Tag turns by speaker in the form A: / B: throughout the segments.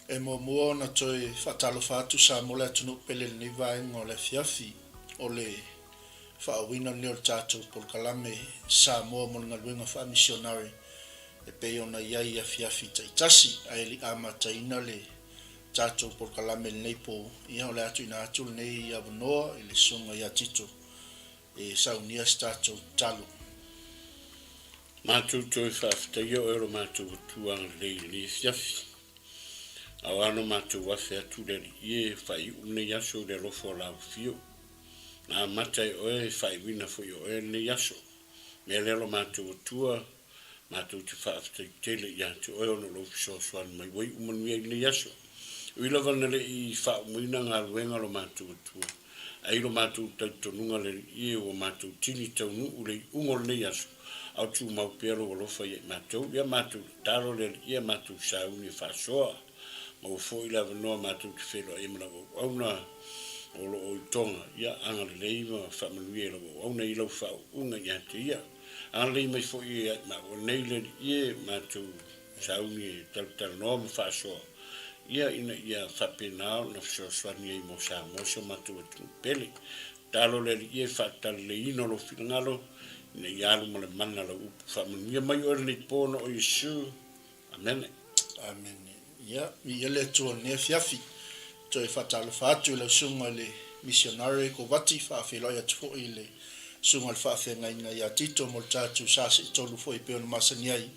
A: E muamua ona toe faatalofa atu Samoa le atunuu pele i lenei vaega o le afiafi o le faauuina lenei o le tatou polokalame Samoa mo le galuega faamisionare e pei ona i ai i afiafi taitasi ae le i amataina le tatou polokalame i lenei po, ia o le a tuuina atu lenei avanoa i le Susuga ia Tito e saunia se tatou tatalo.
B: Matou toe faafetaia oe o lo matou Atua agalelei i lenei afiafi. A o a na matou afe atu le Alii e faaiu'u lenei aso i le alofa o Lau Afio. Na amata e oe e faaiuina foi e oe lenei aso. Mea lea lo matou Atua, matou te faafetai tele ia te oe ona o lou fesoasoani mai ua iu manuia i lenei aso. E ui lava na le i faaumaina galuega a lo matou Atua, ae i lo matou talitonuga le Alii e ua matou tini taunuu le iuga o lenei aso, a o tumau pea lou alofa ia i matou. Ia matou tatalo le Alii a matou sauni e faasoa. Maua foi le avanoa matou te feiloai ai ma lau auauna o lo o i Toga. Ia agalelei ma faamanuia i lau auauna i lau faauuga ia te ia. Agalelei mai foi ia i maua nei le Alii e matou sauni e talatalanoa ma faasoa, ia ina ia faapena ona fesoasoani ai mo Samoa si o matou atunuu pele. Tatalo le Alii e faataleleiina lou finagalo ina ia alu ma le mana lau upu. Faamanuia mai oe lenei po ona o Iesu. Amene.
A: Amene. Ia, viia le Atua i lenei afiafi. Toe faatalofa atu i lau susuga i le misionare Kovati, faafeiloai atu foi i le susuga i le faafeagaiga ia Tito mo le tatou sa seitolu foi e pei ona masani ai.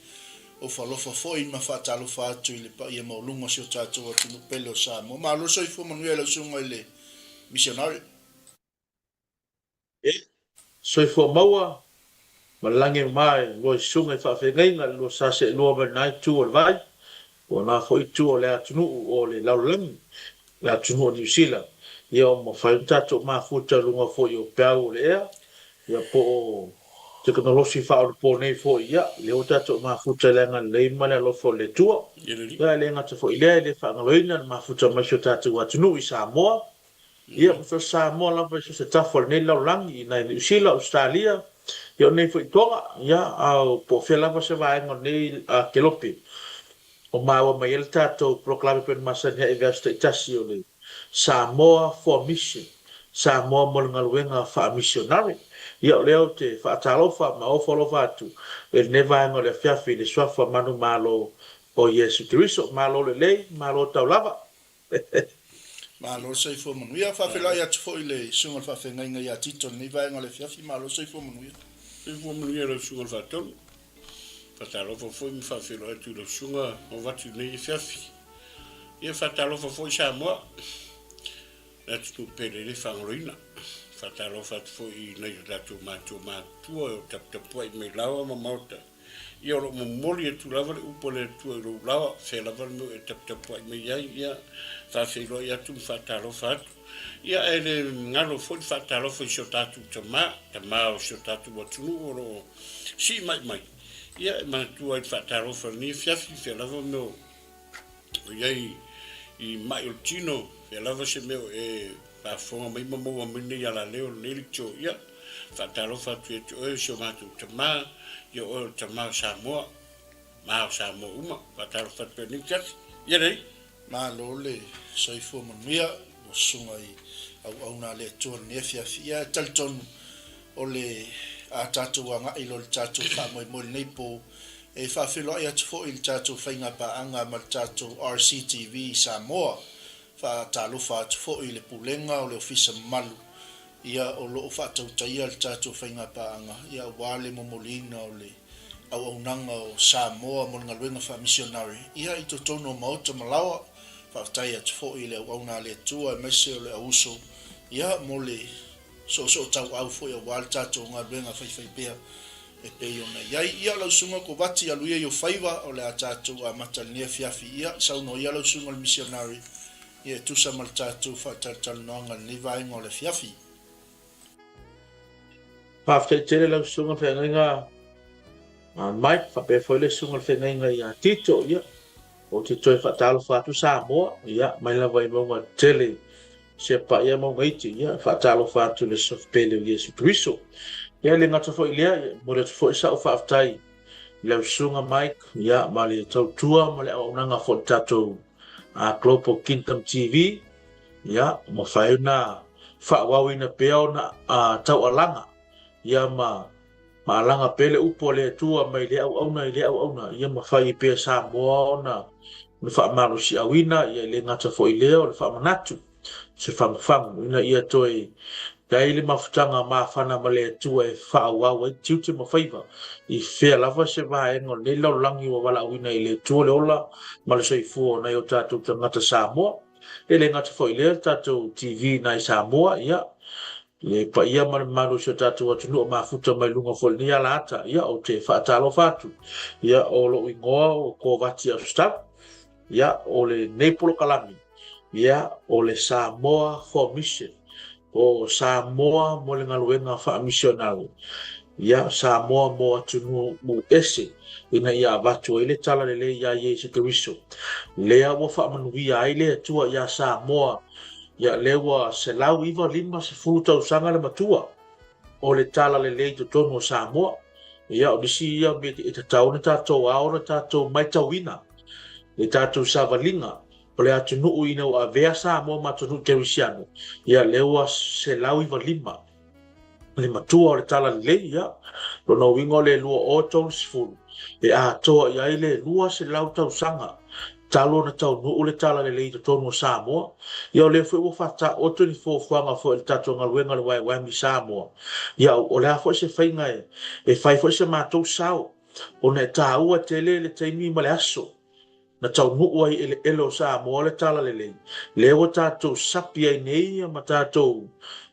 A: Ofo alofa foi ma faatalofa atu i le paia maualuga o si o tatou atunuu pele o Samoa. Malo le soifua manuia i lau susuga i le misionare.
C: E soifua maua ma le lagi e mama i lua susuga i faafeagaiga i le lua sa seelua mai lena itu o le vai, po o lena foi itu o le atunuu o le lalolagi, le atunuu o Niu Sila, ia ua mafai ona tatou mafuta i luga foi o peau o le ea, ia po o tekonolosi faaonaponei foi, ia lea ua tatou mafuta i le agalelei ma le alofa o le Atua. Ia e le gata foi i lea, e le faagaloina le mafuta mai si o tatou atunuu i Samoa, Ia, ma so o se Samoa lava i so o se tafa o lenei lalolagi, i nai Niu Sila, Ausetalia, ia o nei foi Toga, ia, a po o fea lava se vaega o lenei kelope o maua mai ai le tatou polokalame pei ona masani ai i vaiaso taitasi o le Samoa for Mission, Samoa mo le galuega faamisionare. Ia, o lea ou te faatalofa ma ofo alofa atu i lenei vaega o le afiafi i le Suafa manumalo o Iesu Keriso. Malo lelei, malo taulava.
A: Malo le soifua manuia. Faafeiloai atu foi i le Susuga i le Faafeagaiga ia Tito i lenei vaega o le afiafi. Malo le soifua manuia.
B: Soifua manuia i lau Susuga i le Faatonu. Faatalofa foi ma faafeiloai atu i lau Susuga Hovati i lenei afiafi. Ia faatalofa foi Samoa, le atunuu pele e le faagaloina. Faatalofa atu foi i nai o tatou matua matutua o taputapuai mai laoa ma maota. Ia o lo o momoli atu lava le upu a le Atua i lou laoa, fea lava le mea ua e taputapuai mai ai, ia faafeiloai atu ma faatalofa atu. Ia ae le galo foi le faatalofa i si o tatou tama, tama o si o tatou atunuu o lo o sii mai mai, ia e manatua ai le faatalofa i lenei afiafi, fea lava mea o i ai i mai o le tino, fea lava se mea o e faafofoga mai ma maua mai lenei alaleo, lenei leitio, ia, faatalofa atu ia te oe si o matou tama, ia oe o le tama o Samoa, ma o Samoa uma, faatalofa atu pea lenei afiafi. Ia lelei.
A: Malo le soifua manuia ua susuga i auauna a le Atua i lenei afiafi. Ia e talitonu o le a tatou agai loa i le tatou faamoemoe i lenei po, e faafeiloai atu foi i le tatou faigapaaga ma le tatou RCTV i Samoa. Faatalofa atu foi i le Pulega o le Ofisa mamalu, ia o lo o faatautaia le tatou faigapaaga, ia aua le momoliina o le auaunaga o Samoa mo le galuega faamisionare, ia i totonu o maota ma laoa. Faafetai atu foi i le auauna a le Atua aemaise o le auuso, ia mo le soosootauau foi aua le tatou galuega faifaipea e pei ona i ai. Ia, lau Susuga Kovati, alu ia i ou faiva, o le a tatou amata i lenei afiafi. Ia, saunoa ia lau Susuga i le Misionari, ia e tusa ma le tatou faatalatalanoaga i lenei vaega o le afiafi.
C: Faafetai tele lau Susuga i le Feagaiga a Mike, faapea foi le Susuga i le Feagaiga ia Tito. Ia, ou te toe faatalofa atu Samoa, ia, mai lava i mauga tetele Sia paia mauga iti, ia, faatalofa atu i le Suafa Pele o Iesu Keriso. Ia, e le gata foi i lea, ia, momoli atu foi sa'u faafetai i lau Susuga Mike, ia, ma le tautua ma le auaunaga foi i le tatou Global Kingdom TV, ia, mafai ona faaauauina pea ona taualaga, ia ma ma alaga pea le upu a le Atua mai lea auauna i lea auauna, ia mafai ai pea e Samoa ona faamalosiauina, ia e le gata foi i lea o le faamanatu, se fagufagu, ina ia toe i ai le mafutaga mafana ma le Atua e faaauau ai tiute ma faiva i fea lava se vaega o lenei lalolagi ua valaauina i le Atua le ola ma le soifua o nai o tatou tagata Samoa. E le gata foi i lea, le tatou TV i nai Samoa, ia, le paia ma le mamalu o si o tatou atunuu o mafuta mai luga foi i lenei alaata, ia, ou te faatalofa atu, ia, o lou igoa o Kovati Ausitau, ia, o lenei polokalame, ia, o le Samoa for Mission, o Samoa mo le galuega faamisionare, ia, Samoa mo atunuu ese, ina ia avatu ai le talalelei iā Iesu Keriso, lea ua faamanuia ai le Atua iā Samoa, Ia, lea ua 150 tausaga le matua o le talalelei i totonu o Samoa. Ia, o nisi ia mea e tatau ona tatou ao ona tatou matauina le tatou savaliga o le atunuu ina ua avea Samoa ma atunuu kerisiano, ia lea ua 195 le matua o le Talalelei, ia, lona uiga o le 2030, e atoa i ai le 200 tausaga talu ona taunuu le Talalelei i totonu o Samoa. Ia, o lea foi ua faataoto ni fuafuaga foi a le tatou galuega o le YYM i Samoa. Ia, o le a foi se faiga e fai foi se matou sao, ona e taua tele le taimi ma le aso na taunuu ai i eleele o Samoa le talalelei, lea ua tatou sapi ai nei ma tatou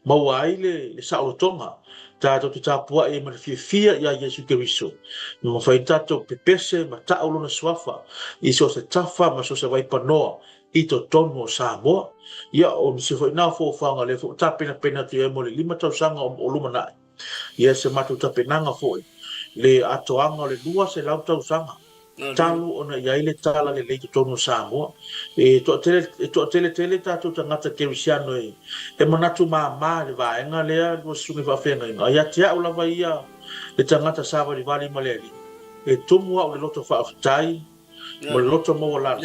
C: maua ai le saolotoga, tatou te tapuai ai ma le fiafia iā Iesu Keriso, ma mafai ona tatou pepese ma tau Lona Suafa i so o se tafa ma so o se vaipanoa i totonu o Samoa. Ia, o nisi foi na o fuafuaga lea foi ua tapenapena atu i ai mo le 5 tausaga o lumanai. Ia se matou tapenaga foi, le atoaga o le 200 tausaga talu ona i ai le tala lelei i totonu o Samoa. E toatele, e toatele tele tatou tagata kerisiano e, e manatu māmā i le vaega lea lua susuga i faafeagaiga. A ia te au lava ia le tagata savalivali ma le Alii, e tumu au i le loto faafetai ma le loto maualalo,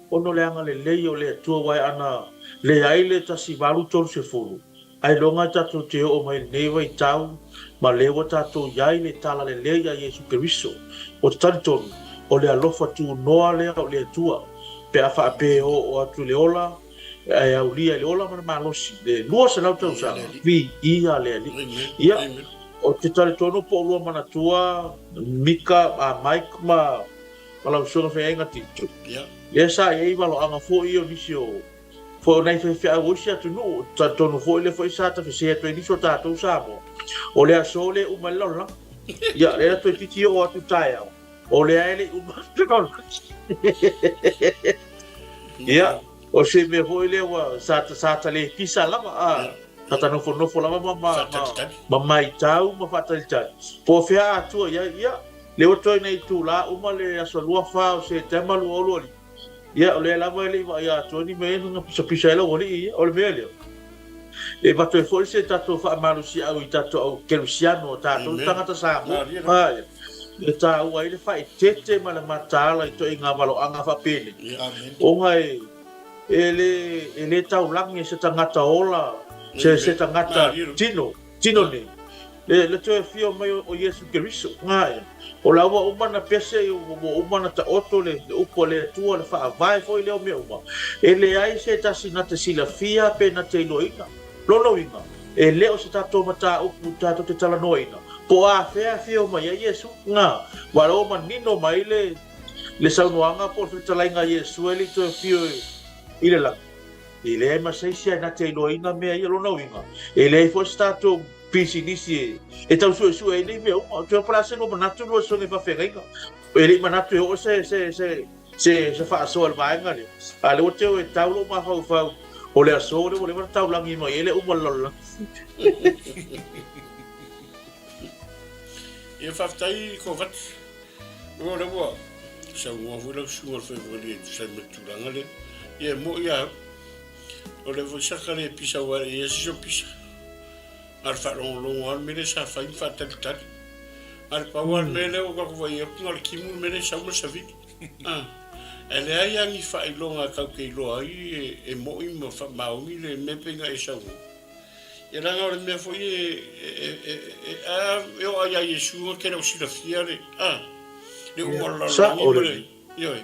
C: ona o le agalelei o le Atua aua e ana leai le 1830, Ailoga tatou te oo mai i lenei vaitau, ma lea ua tatou i ai le talalelei a Iesu Keriso. Ou te talitonu, o le alofa tunoa lea o le Atua, pe a faapea e oo atu i le ola, e aulia i le ola ma le malosi, le 200 tausaga, viia le Alii. Ia, ou te talitonu po o lua manatua Mika, a Mike ma lau Susuga Feaiga Tito, lea sa i ai valoaga foi o nisi o Foi o nai faifeau o isi atunuu, talitonu foi lea foi sa tafese atu ai nisi o tatou Samoa, o le aso lea e uma ai le lalolagi. Ia, lea toeitiiti oo atu i taeao, o lea e le i uma le lalolagi. Ia, o se mea foi lea ua sa, sa ta le pisa lava, a, sa ta nofonofo lava ma, ma, ma, ma maitau ma faatalitali. Po o fea atua i ai, ia, lea ua toe nei itula uma le aso 24 o Setema 2025. Ia, o lea lava e le i vaaia atu ai ni mea ia na pisapisa ai lau alii ia. O le mea lea, e avatu ai foi se tatou faamalosiau i tatou au kerisiano, o tatou tagata Samoa, ae e taua ai le faaeteete ma le mataala i ituaiga valoaga faapenei, ona e, e le, e le taulagi e se tagata ola, se, se tagata tino, tino nei. Le, le toe afio mai o, o Iesu Keriso. Ae, o la ua uma na pese, ua uma na taoto le, le upu a le Atua, le faavae foi lea o mea uma. E leai se tasi na te silafia pe na te iloaina. Lona uiga, e le o se tatou mataupu tatou te talanoaina, po o afea afio mai ai Iesu. Nga, ua la ua manino mai le, le saunoaga po o le fetalaiga a Iesu e le i toe afio i le lagi. E leai ma se isi ae na te iloaina mea ia. Lona uiga, e leai foi se tatou pisinisi e tau suesue ai nei mea uma. Ou te iloa po o le a se lua manatu lua sogi faafeagaiga. E le i manatu e oo se, se, se, se, se faasoa i le vaega lea. A o lea ua teu e tau lou mafaufau o le aso lea ua leva ona taulagi mai ai le uma o le lalolagi.
B: Ia faafetai Kovati. O lea ua saunoa foi lau susuga i le Faivalia e tusa ai ma le tulaga lea. Ia e moni lava au. O lea foi sa ka le pisa aua e leai se isi o pisa. A o le faalogologo lava le mea lea sa fai ma faatalitali. A o le pau lava le mea lea ua tatou vaai atu na o le timu le mea lea e sau ma le savili. Ae leai a ni faailoga tatou te iloa ai e mo'i ma faamaoni le mea pei ona e saunoa. Ia leaga o le mea foi e e e oo lava ia Iesu na te le o silafia le a le uma o le lalolagi ma le ioe.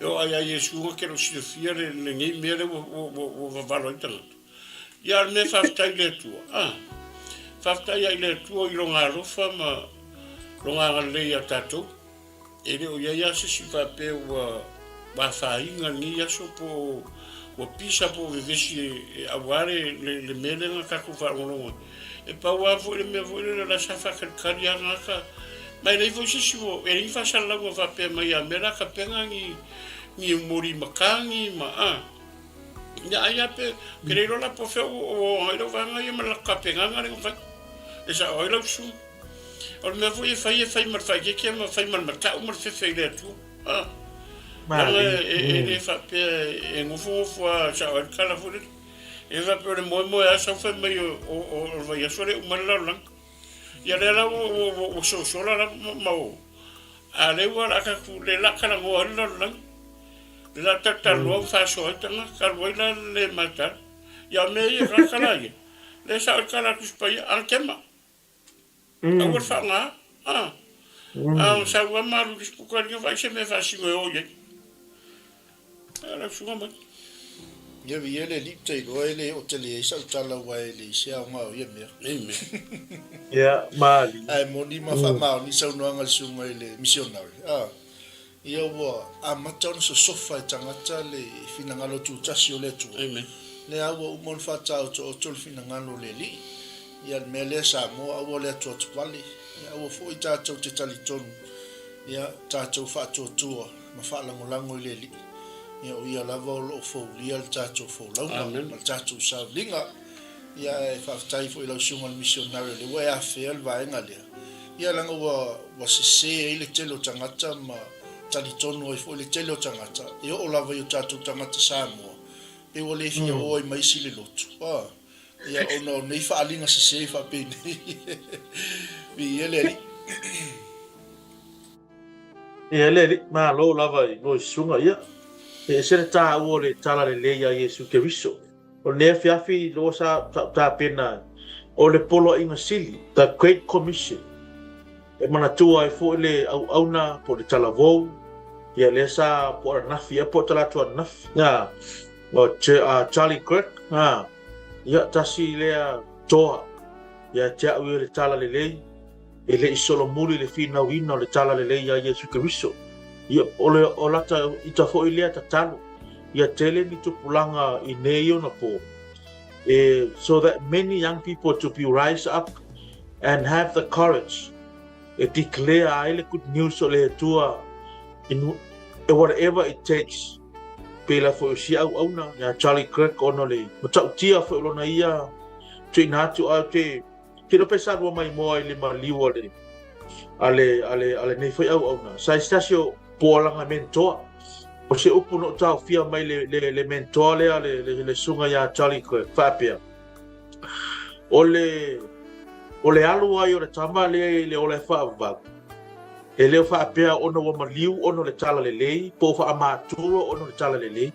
B: E oo lava ia Iesu na te le o silafia le lenei mea lea ua vavalo ai tagata. Ia a o le mea faafetai i le Atua a faafetai lava i le Atua i Lona alofa ma Lona agalelei ia tatou. E le o i ai lava se isi faapea ua afaina i lenei aso po o ua pisa po o vevesi aua le mea lea na tatou faalogologo ai. E pau lava foi le mea foi lele o la sa faatalitali lava tagata ma e leai foi se isi ua, e leai ni faasalalauga faapea mai a mea la tapena ni ni moli matagi ma a. Ia ai lava pe, ou te le iloa la po o fea ua oo ai lau vaega ia ma le latou tapenaga lea na fai. E sao ai lau susuga. O le mea foi e fai, e fai ma le faaeteete ma fai ma le matau ma le fefe i le Atua. A. Leaga e le faapea e nofonofo lava sao ai le tala foi lele. E le faapea o le moemoe lava sau fai mai o le vaiaso lea e uma ai le lalolagi. Ia lea la ua sosola la ma o. A o lea ua o le a tatou, lea o le a talanoa ai le lalolagi. Lea o le a talatalanoa ma faasoa ai tagata, talu ai la le le mataala. Ia o mea ia, tagata la ia, lea e sao ai le tala a le Tusi Paia, anatema. Aua le faaaoga, a. A o sau lava ma alu i le isi puka vaai se mea e faasino e o i ai. A lau susuga mai.
A: Ia viia le Alii te iloa e le oo tele ai sau tala aua e leai se aoga o ia mea.
B: Amen.
C: Ia, malie.
A: Ae moni ma faamaoni saunoaga a le susuga i le misionare, a. Ia ua amata ona sosofa e tagata le finagalo tutasi o le Atua.
B: Amen.
A: Lea ua uma ona faataotooto le finagalo o le Alii. Ia le mea lea Samoa, aua le atuatuvale, ia aua foi tatou te talitonu, ia tatou faatuatua ma faalagolago i le Alii. Ia o Ia lava o lo o foulia le tatou folauga ma le tatou sauniga. Ia ae faafetai foi i lau susuga i le misionare o lea ua e afea le vaega lea. Ia leaga ua ua sese ai le tele o tagata ma talitonu ai foi le tele o tagata e oo lava i o tatou tagata Samoa pei ua le fia o ai ma isi le lotu. A, ia ona o nei faaaliga sese faapenei. Viia le Alii.
C: Ia le Alii, malo lava i lou susuga. Ia, e ese le taua o le talalelei a Iesu Keriso. O lenei afiafi loa sa ou tapena o le Poloaiga Sili, The Great Commission, e manatua ai foi le auauna po o le talavou, ia lea sa po ananafi ea po o talaatu ananafi, ia, o Charlie Kirk, a, ia, tasi lea toa ia te au ia le talalelei, e le i solomuli le finauina o le talalelei ia Iesu Keriso. Ia, o le o lata ita foi lea tatalo, ia tele ni tupulaga i nei ona po, e, so that many young people to be rise up and have the courage e declare ai le good news o le Atua in whatever it takes. Pēlā foi o si auauna ia Charlie Kirk ona o le matautia foi o lona ia tuuina atu a te Te iloa pe sa lua mai moa i le maliu a le, a le, a le, a lenei foi auauna. Sa i se tasi o poalaga mentoa. O se upu na ou taofia mai le, le, le mentoa lea, le, le, le susuga ia Charlie Kirk, faapea, O le, o le alu ai o le tama lea i le ola e faavavau, e le o faapea ona ua maliu ona o le talalelei, po o faamatua ona o le talalelei,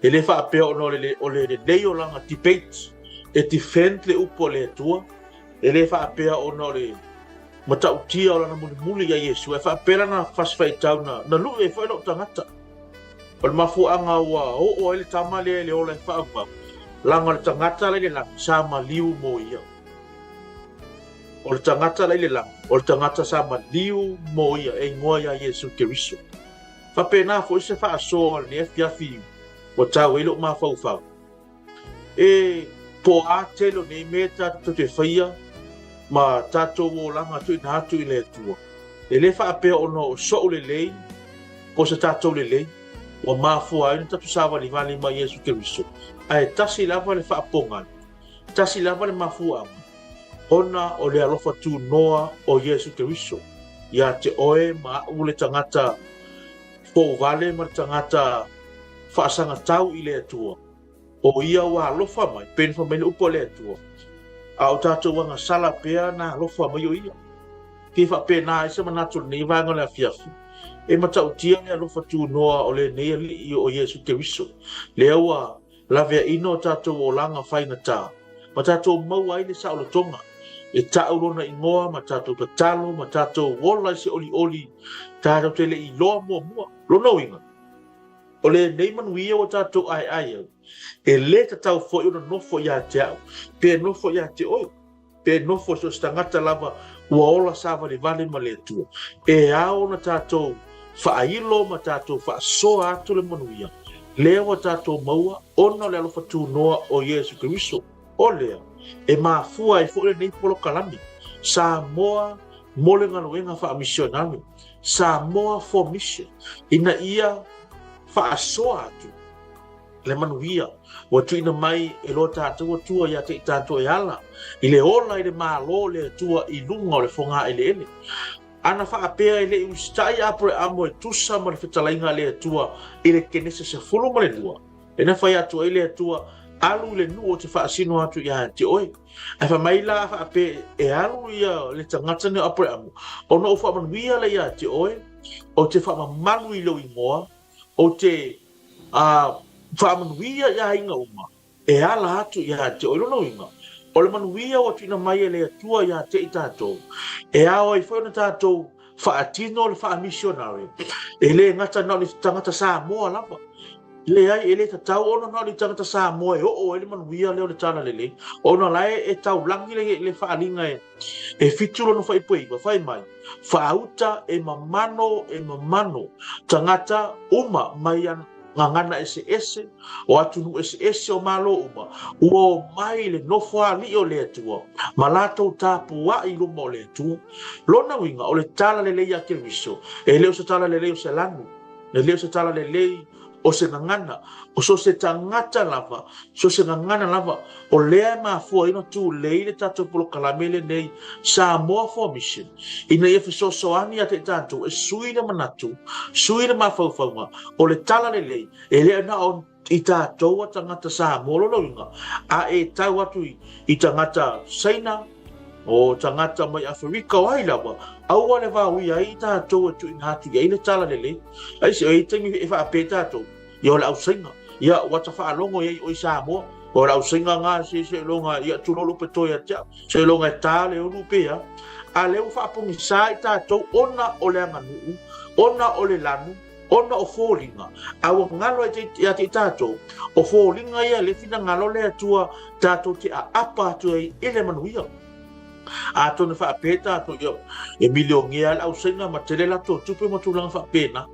C: e le faapea ona o le, o le lelei o lana debate, e defend le upu a le Atua, e le faapea ona o le matautia o lana mulimuli ia Iesu, ae faapea lana fasi faitau na, na lui ai foi lou tagata. O le mafuaaga ua oo ai le tama lea i le ola e faaauau, leaga o le tagata la i le lagi sa maliu mo ia. O le tagata la i le lagi, o le tagata sa maliu mo ia, e igoa ia Iesu Keriso. Faapena foi se faasoa o lenei afiafi ua tau ai lou mafaufau. E po a tele o nei mea tatou te faia ma tatou olaga tuuina atu i le Atua, e le faapea ona o so'u lelei po o se tatou lelei ua mafua ai ona tatou savalivali mai Iesu Keriso, ae tasi lava le faapogai, tasi lava le mafuaaga, ona o le alofa tunoa o Iesu Keriso ia te oe ma a'u le tagata fouvale ma le tagata faasagatau i le Atua. O ia ua alofa mai, pei ona fai mai le upu a le Atua, a o tatou agasala pea na alofa mai o ia. Fia faapena ai se manatu o lenei vaega o le afiafi. E matautia le alofa tunoa o lenei Alii o Iesu Keriso, lea ua laveaina o tatou olaga faigata, ma tatou maua ai le saolotoga, e ta'u Lona Igoa ma tatou tatalo ma tatou ola i se olioli tatou te le i iloa muamua. Lona uiga, o lenei manuia ua tatou aeae ai, e lē tatau foi ona nofo ia te a'u, pe nofo ia te oe. Pe nofo so o se tagata lava ua ola savalivali ma le Atua. E ao ona tatou faailo ma tatou faasoa atu le manuia lea ua tatou maua ona o le alofa tunoa o Iesu Keriso. O lea, e mafua ai foi lenei polokalame, Samoa mo le galuega faamisionare, Samoa for Mission, ina ia faasoa atu le manuia ua tuuina mai e lo tatou Atua ia te i tatou e ala i le ola i le Malo o le Atua i luga o le fogaeleele. Ana faapea e le i usitai Apereamo e tusa ma le fetalaiga a le Atua i le Kenese 12, lena fai atu ai le Atua, Alu i le nuu ou te faasino atu ia te oe. Ae fai mai la faapea e alu ia le tagata nei o Apereamo, ona ou faamanuia lea ia te oe, ou te faamamalu i lou igoa, Ou te faamanuia i aiga uma e ala atu ia te oe. Lona uiga, o le manuia ua tuuina mai e le Atua ia te i tatou, e ao ai foi ona tatou faatino le faamisionare, e le gata na o ni tagata Samoa lava. Leai, e le tatau ona na o ni tagata Samoa e oo ai le manuia lea o le Talalelei, ona la e taulagi le faaaliga e E fitu lona faaipoiga, fai mai, Faauta e mamano, e mamano, tagata uma mai a gagana eseese, o atunuu eseese o Malo uma, ua omai i le nofoalii o le Atua, ma latou tapuai i luma o le Atua. Lona uiga, o le talalelei a Keriso, e le o se talalelei o se lanu, e le o se talalelei o se gagana, o so se tagata lava, so se gagana lava, o lea e mafua ai ona tulei le tatou polokalame lenei Samoa for Mission, ina ia fesoasoani ia te i tatou e sui le manatu, sui le mafaufauga, o le talalelei, e le na o i tatou a tagata Samoa lona uiga, a e tau atu i tagata Saina, o tagata mai Aferika, o ai lava, aua le vaoia ai i tatou e tuuina atu i ai le talalelei. Aisea, e i ai taimi e faapea tatou, ia o le ausaina, ia ua ta faalogo i ai oi Samoa, o le ausaina nga se seiloga, ia tulou lou peto ia te au, seiloga e ta le ulu pe a. A lea ua faapogisa i tatou ona o le aganuu, ona o le lanu, ona o foliga, a ua galo ai ia te i tatou, o foliga ia le finagalo le Atua tatou te aapa atu ai i le manuia. Atonu e faapea tatou, ia, e milionea le ausaina ma tele latou tupe ma tulaga faapena,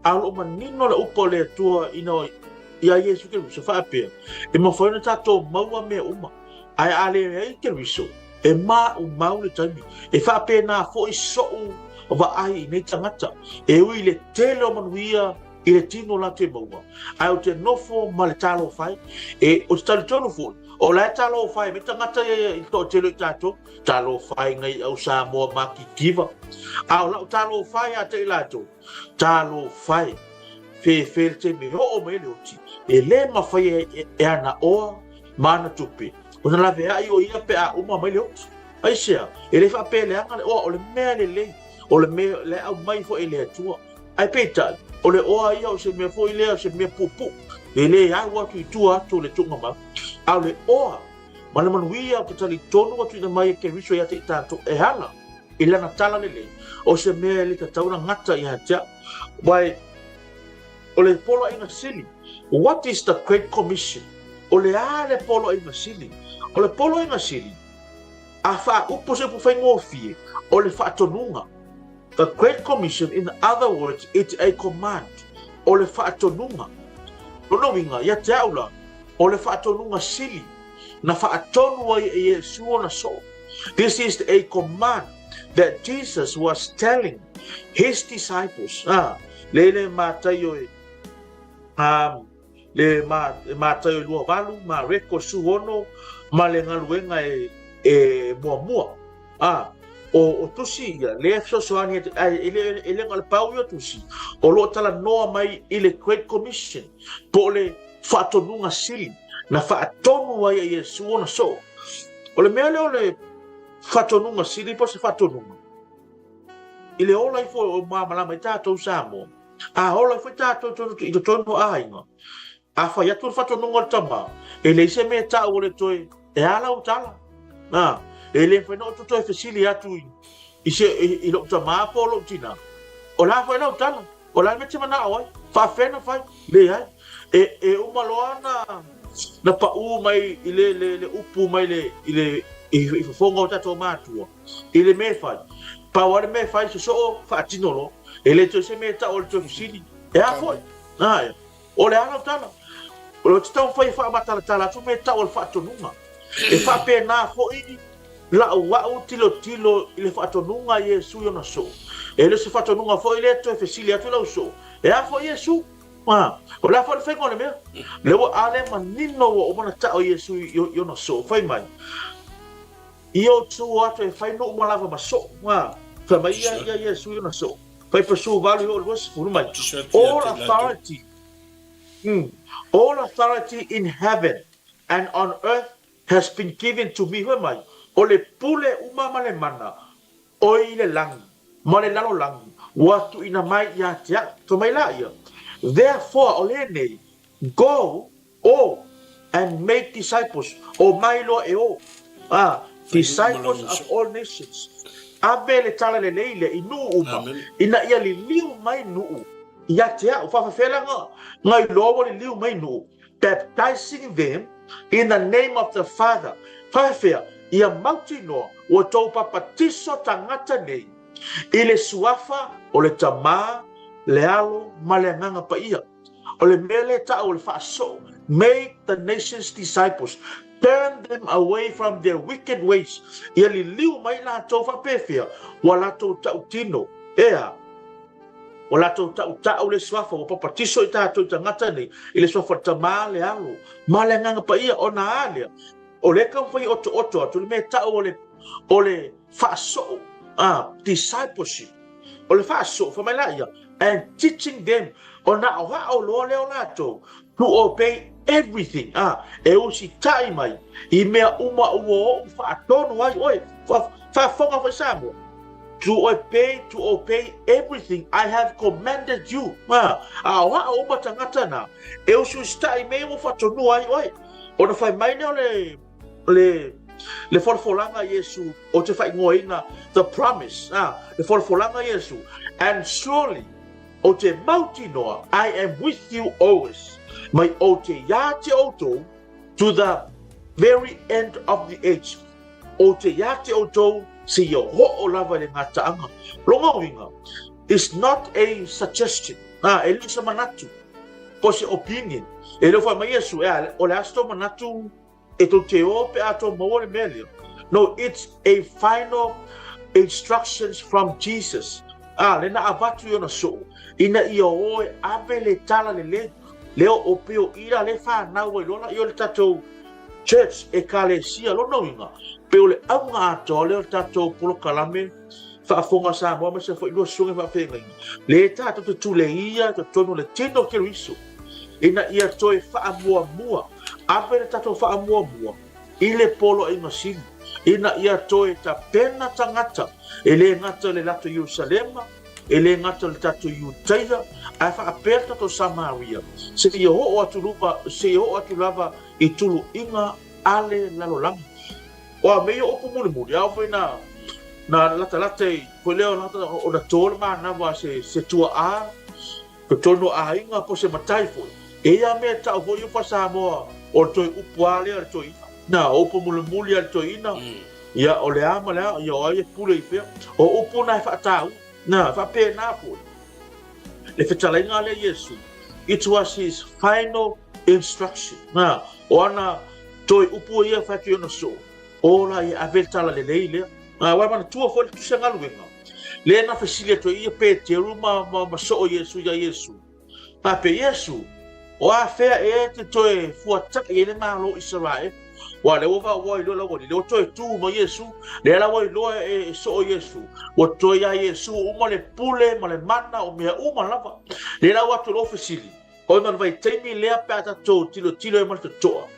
C: a o lo o manino le upu a le Atua ina ia Iesu Keriso faapea, e mafai ona tatou maua mea uma, ae a leai Keriso, E maumau le taimi. E faapena foi soʻu vaai i nei tagata, e ui i le tele o manuia i le tino latou e maua, ae ou te nofo ma le talofa e. E, ou te talitonu foi, o la e talofa e mai tagata ia i le toatele o i tatou, talofa e ngai au Samoa matitiva. A o lau talofa ia te i latou, talofa e, fefe le taimi e oo mai ai le oti, e le mafai e, e ana oa ma ana tupe, ona laveai o ia pe a uma mai le oti. Aisea? E le faapea leaga le oa, o le mea lelei, o le mea le aumai foi e le Atua. Ae peitai, o le oa ia o se mea foi lea, o se mea puupuu, e le au atu i tua atu o le tuugamau. A o le oa ma le manuia o ke talitonu ua tuuina mai e Keriso ia te i tatou e ala i lana tala lelei, o se mea e le tatau ona gata ia te au. Wai, O le poloaiga sili, What is the Great Commission? O le a le poloaiga sili? O le poloaiga sili, a faaupu se upu faigofie, o le faatonuga. The Great Commission, in other words, it's a command. O le faatonuga. Lona uiga, ia te au la, o le faatonuga sili na faatonu ai e Iesu ona soo. This is a command that Jesus was telling his disciples. Ah, le le Mataio e a le ma Mataio 28 ma Reko 16 ma le galuega e e muamua. A o o tusi ia le fesoasoani ai e le e le na o le pau ia tusi o lo o talanoa mai i le Great Commission po o le faatonuga sili na faatonu ai e Iesu ona soo. O le mea lea o le faatonuga sili po o se faatonuga. i le ola ifo o malamalama ai tatou Samoa, a ola ifo tatou i totonu o aiga, a fai atu le faatonuga o le tama, e leai se mea e tau o le toe, e a lau tala? Na, e le mafai ona ou toe fesili atu i, se, i, i lou tama po o lou tina, o le a foi lau tala? O le a le mea e te manao ai? Faafefea ona fai? Leai. E, e uma loa na, na paʻū mai i le, le, le upu mai le, i le, i, i fofoga o tatou matua, i le mea e fai. Pau lava le mea e fai, sosoo, faatino loa. E le toe se mea e tau o le toe fesili. E a foi? Ae. O le a lau tala? Ou te taumafai e faamatalatala atu mea e tau o le faatonuga. E faapena foi la'u a'u tilotilo i le faatonuga a Iesu i ona soo. E le o se faatonuga foi lea e toe fesili atu i lau soo, E a foi Iesu? A, o le a foi le faiga o le mea? Lea ua a lea manino ua uma ona ta'o Iesu i ona soo, fai mai, Ia o tu atu e fai nuu ma lava ma soo. A, fai mai ia ia Iesu i ona soo. Fai pasu valu i o 20 mai, All authority, all authority in heaven and on earth has been given to me, fai mai, o le pule uma ma le mana o i le lagi ma le lalolagi ua tuuina mai ia te au. Fai mai la ia, Therefore, o lenei, go, o, and make disciples, o mai loa e o, a, disciples of all nations, ave le tala lelei lea i nuu uma, ina ia liliu mai nuu ia te au. Faafefea la nga iloa ua liliu mai nuu? Baptizing them in the name of the Father. Faafefea? Ia mautinoa ua tou papatiso tagata nei i le suafa o le Tama, le Alo ma le Agaga Paia. O le mea lea e tau o le faasoo, make the nations disciples, turn them away from their wicked ways, ia liliu mai latou faapefea, ua latou tautino, ea, ua latou tautau le suafa, ua papatiso i tatou i tagata nei, i le suafa o le Tama, le Alo, ma le Agaga Paia, ona a lea, o lea e taumafai e otooto atu le mea e tau o le, o le faasoo, a, discipleship, o le faasoo, fai mai la ia, and teaching them, ona aoao loa lea o latou, to obey everything, a, e usitai mai i mea uma ua ou faatonu ai oe. Faafofoga foi Samoa, to obey, to obey everything I have commanded you. A, aoao uma tagata na, e usiusitai mea ua faatonua ai oe. Ona fai mai lea o le, le, le folafolaga a Iesu, ou te faaigoaina the promise, a, le folafolaga a Iesu, and surely, ou te mautinoa, I am with you always, mai ou te iā te outou, to the very end of the age, ou te iā te outou, seia hoo lava i le gataaga. Lona uiga, it's not a suggestion, a, e le o se manatu, po o se opinion. E le o fai mai Iesu, ea, o le a se tou manatu e tou te o pe a tou maua le mea lea. No, it's a final instructions from Jesus. A, le na avatu i ona soo, ina ia o e ave le tala lelei, lea o pei o i la le whanau ai loa la i o le tatou church, ekalesia, lona uiga, pei o le auga atoa lea o le tatou polokalame Faafofoga Samoa aemaise foi lua susuga faafeagaiga, le tatou te tuleia i totonu o le tino o Keriso, ina ia toe faamuamua, ave le tatou faamuamua i le poloaiga sili, ina ia toe tapena tagata, e le gata i le latou Ierusalema, e le gata i le tatou Iutaia, ae faapea le tatou Samaria, seia oo atu luva, seia oo atu lava i tuluiga a le lalolagi. Oa me ia upu mulimuli, ao foi na na latalata i foi lea o na tō le manawa se se tua'a totonu o aiga po se matai foi. E ia mea tau foi upa Samoa o le toe upu a lea le toeaina. Na, o upu mulimuli a le toeaina, ia o le a ma le a, ia o ai e pule i fea. O upu na e faataua, na, faapena foi. Le fetalaiga a lea Iesu, it was his final instruction. Na, o ana toe upu ia e fai atu i ona soo, ola ia ave le tala lelei lea. Na, aua e manatua foi le tusi galuega, lea na fesili atu ai ia Peteru ma, ma, ma soo Iesu ia Iesu. Na pe Iesu, o a fea e te toe fuata'i ai le Malo o Isaraele? Ua lea ua va ua iloa lau alii, lea ua toe tu mai Iesu, lea la ua iloa e soo Iesu, ua toe ia Iesu uma le pule ma le mana o mea uma lava. Lea la ua atu loa fesili, ona o le vaitaimi lea pe a tatou tilotilo ai ma le totoa.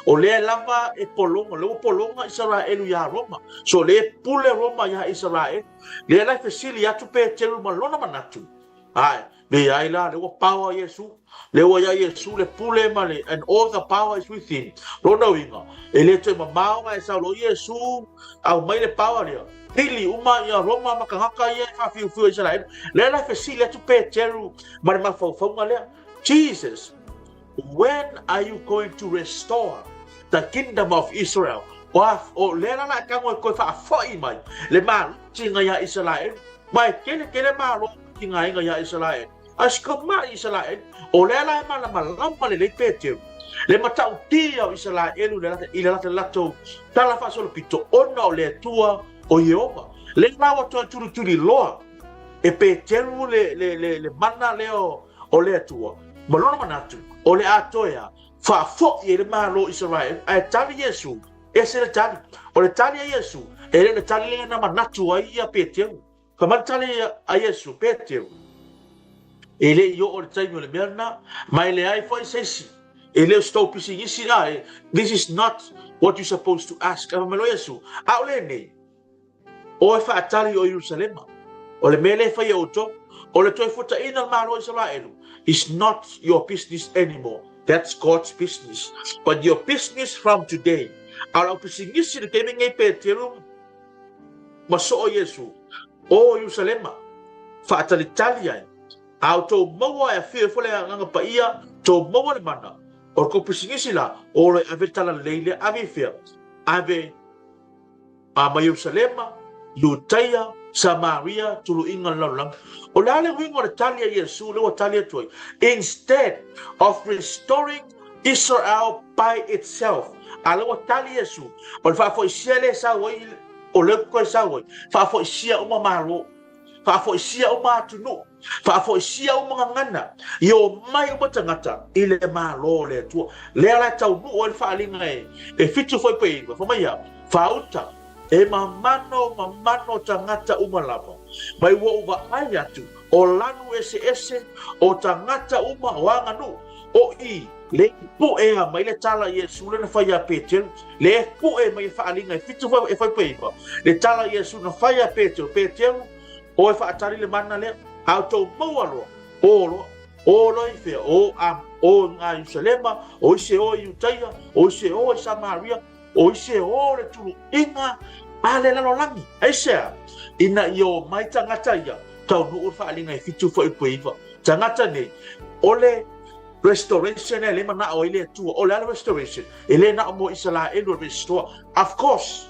C: O lea lava e pologa, lea ua pologa Isaraelu iā Roma. So lea e pule Roma iā Isaraelu. Lea la e fesili atu Peteru ma lona manatu, Ae, leai la, lea ua power Iesu, lea ua iā Iesu le pule ma le, and all the power is with him. Lona uiga, e le toe mamao a e sau loa Iesu, aumai le power lea, pili uma ia Roma ma tagata ia e faafiufiu e Isaraelu. Lea la e fesili atu Peteru ma le mafaufauga lea, Jesus, When are you going to restore the kingdom of Israel? O lea la la e tago e toe faafoi mai le malotiga iā Isaraelu, ma e tele tele malo tigaina iā Isaraelu. A si kamai Isaraelu, o lea la e malamalama lelei Peteru, le matautia o Isaraelu i le latou tala faasolopito ona o le Atua o Ieova. Lea la ua toe tulituliloa e Peteru le mana lea o le Atua, ma lona manatu, o le a toe a faafoi ai le Malo o Isaraelu, ae tali Iesu, ese le tali. O le tali a Iesu, e le o le tali lea na manatu ai ia Peteru. Fai mai le tali a Iesu, Peteru, e le i oo le taimi o le mea lena, ma e leai foi se isi, e le o se tou pisinisi la, this is not what you supposed to ask. Ae fai mai loa Iesu, Aʻole nei. O e faatali o Ierusalema. O le mea lea e fai e outou, o le toe fuataina o le Malo o Isaraelu, is not your business anymore, that's God's business, but your business from today, a o lau pisinisi i le taimi lenei Peteru ma soo Iesu, o Ierusalema, faatalitali ai, a outou maua e afio ai foi le Agaga Paia, tou maua le mana, o le tou pisinisi la, o lo e ave le talalelei lea, ave i fea? Ave A ma Ierusalema, Iutaia, Samaria, tuluiga le lalolagi. O le a le uiga o le tali a Iesu lea ua tali atu ai? Instead of restoring Israel by itself. A lea ua tali Iesu, o le faafoisia lea e sau ai, o lea ua toe sau ai, faafoisia uma Malo. Faafoisia uma atunuu, faafoisia uma gagana, ia omai uma tagata i le Malo o le Atua. Lea la e taunuu ai le faaaliga e 7 foi pe 9, fai mai a, Faauta, e mamano mamano tagata uma lava, mai ua ou vaai atu, o lanu eseese, o tagata uma, o aganuu, o i, le puʻe mai le tala a Iesu lea na fai iā Peteru, le puʻe mai e faaaliga e 7 foi e fai pe 9, le tala a Iesu na fai iā Peteru, Peteru, o e faatali le mana lea, a outou maua loa, o loa, o loa i fea, o a, o i ngā Ierusalema, o ise o i Iutaia, o ise o i Samaria, o ise o le tuluiga a le lalolagi. Aisea? Ina ia omai tagata ia, taunuu le faaaliga e 7 foi pe 9. Tagata nei, o le Restoration e le manao ai le Atua. O le a le restoration? E le na o mo Isaraelu e restore. Of course,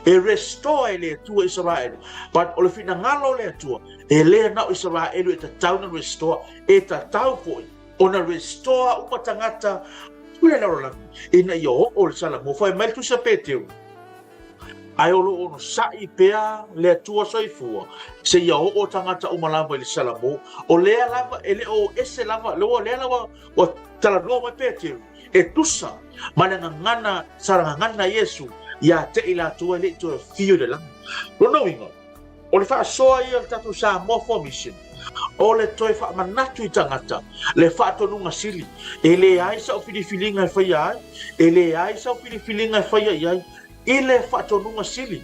C: e restore e le Atua Isaraelu. But o le finagalo o le Atua, e le na o Isaraelu e tatau na restore. E tatau foi ona restore uma tagata o le lalolagi ina ia oo le Salamo. Fai mai le Tusi a Peteru, Ae o lo o onosai pea le Atua soifua seia oo tagata uma lava i le Salamo. O lea lava e le o ese lava, o lea lava ua talanoa mai Peteru, e tusa ma le gagana sa gagana Iesu ia te i latou e le i toe afio i le lagi. Lona uiga, O le faasoa ia o le tatou Samoa for Mission, o le toe faamanatu i tagata le faatonuga sili, e leai sau filifiliga e faia ai, e leai sau filifiliga e faia i ai i le faatonuga sili,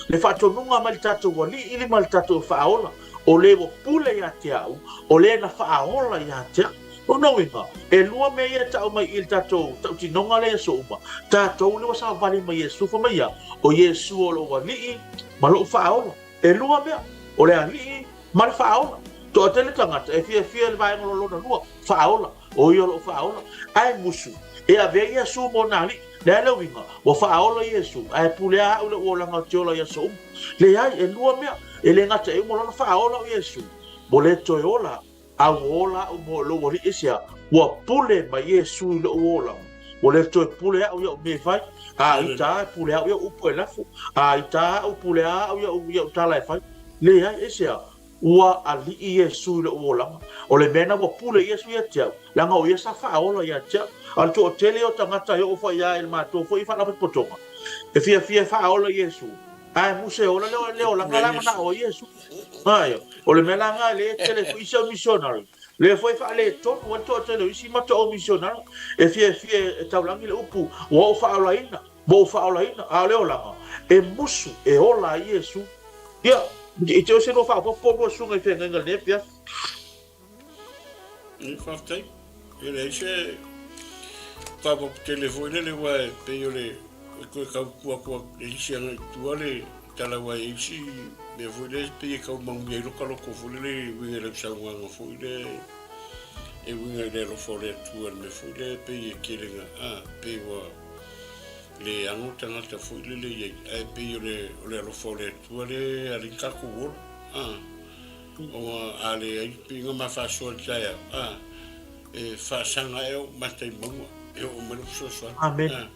C: le faatonuga mai le tatou Alii ma le tatou Faaola, o le ua pule ia te au, o le na faaola ia te au. Lona uiga, e lua mea ia e tau mai i le tatou tautinoga lea i aso uma, tatou lea ua savali ma Iesu, fai mai ia, o Iesu o lou Alii ma lou Faaola. E lua mea, o le Alii ma le Faaola. Toatele tagata e fiafia i le vaega lona lua, Faaola, o ia o lou Faaola. Ae musu, e avea Iesu mo na alii. Le a le uiga, ua faaola Iesu, ae pulea au lou olaga o te ola i aso uma. Leai, e lua mea, e le gata e uma lona faaola o Iesu, mo le toe ola A ua ola au mo lou alii aisea? Ua pule mai Iesu i lou olaga. Ua le toe pule au iaʻu mea e fai. A i ta e pule au iaʻu upu e lafo. A i ta au pule au iaʻu iaʻu tala e fai. Leai, aisea? Ua alii Iesu i lou olaga. O le mea na ua pule Iesu ia te au, leaga o ia sa faaola ia te au. A o le toatele o tagata e oo foi ia i le matou foi faalapotopotoga, e fiafia e faaola Iesu. Ae muse ola le olaga la manao ai Iesu. Ae, o le mea la lena lea e tele foi isi au missionary. Lea foi e faaletonu ai le toatele o isi mata o misionari e fiafia e taulagi le upu, Ua ou faaolaina, ua ou faaolaina, a o le olaga e musu e ola ai Iesu. Ia, i te o se lua faaopoopo lua susuga i feagaiga i lenei afiafi.
B: Ia, faafetai. E leai se faaopoopo tele foi lele aua e pei o le e toe tau tuu atu e isi agai i tua le tala aua e i ai isi mea foi lea e pei e tau maumia ai lota loto foi lele e uiga i lau saunoaga foi lea e uiga i le alofa o le Atua i le mea foi lea e pei e tele na a pei ua le ano le tagata foi lele i ai ae pei o le o le alofa o le Atua lea e ala ai ona tatou ola a ona a leai pei na ma faasoa i le taeao a e faasaga ea ou mata i mauga e oo mai lou fesoasoani
C: Amen.
B: a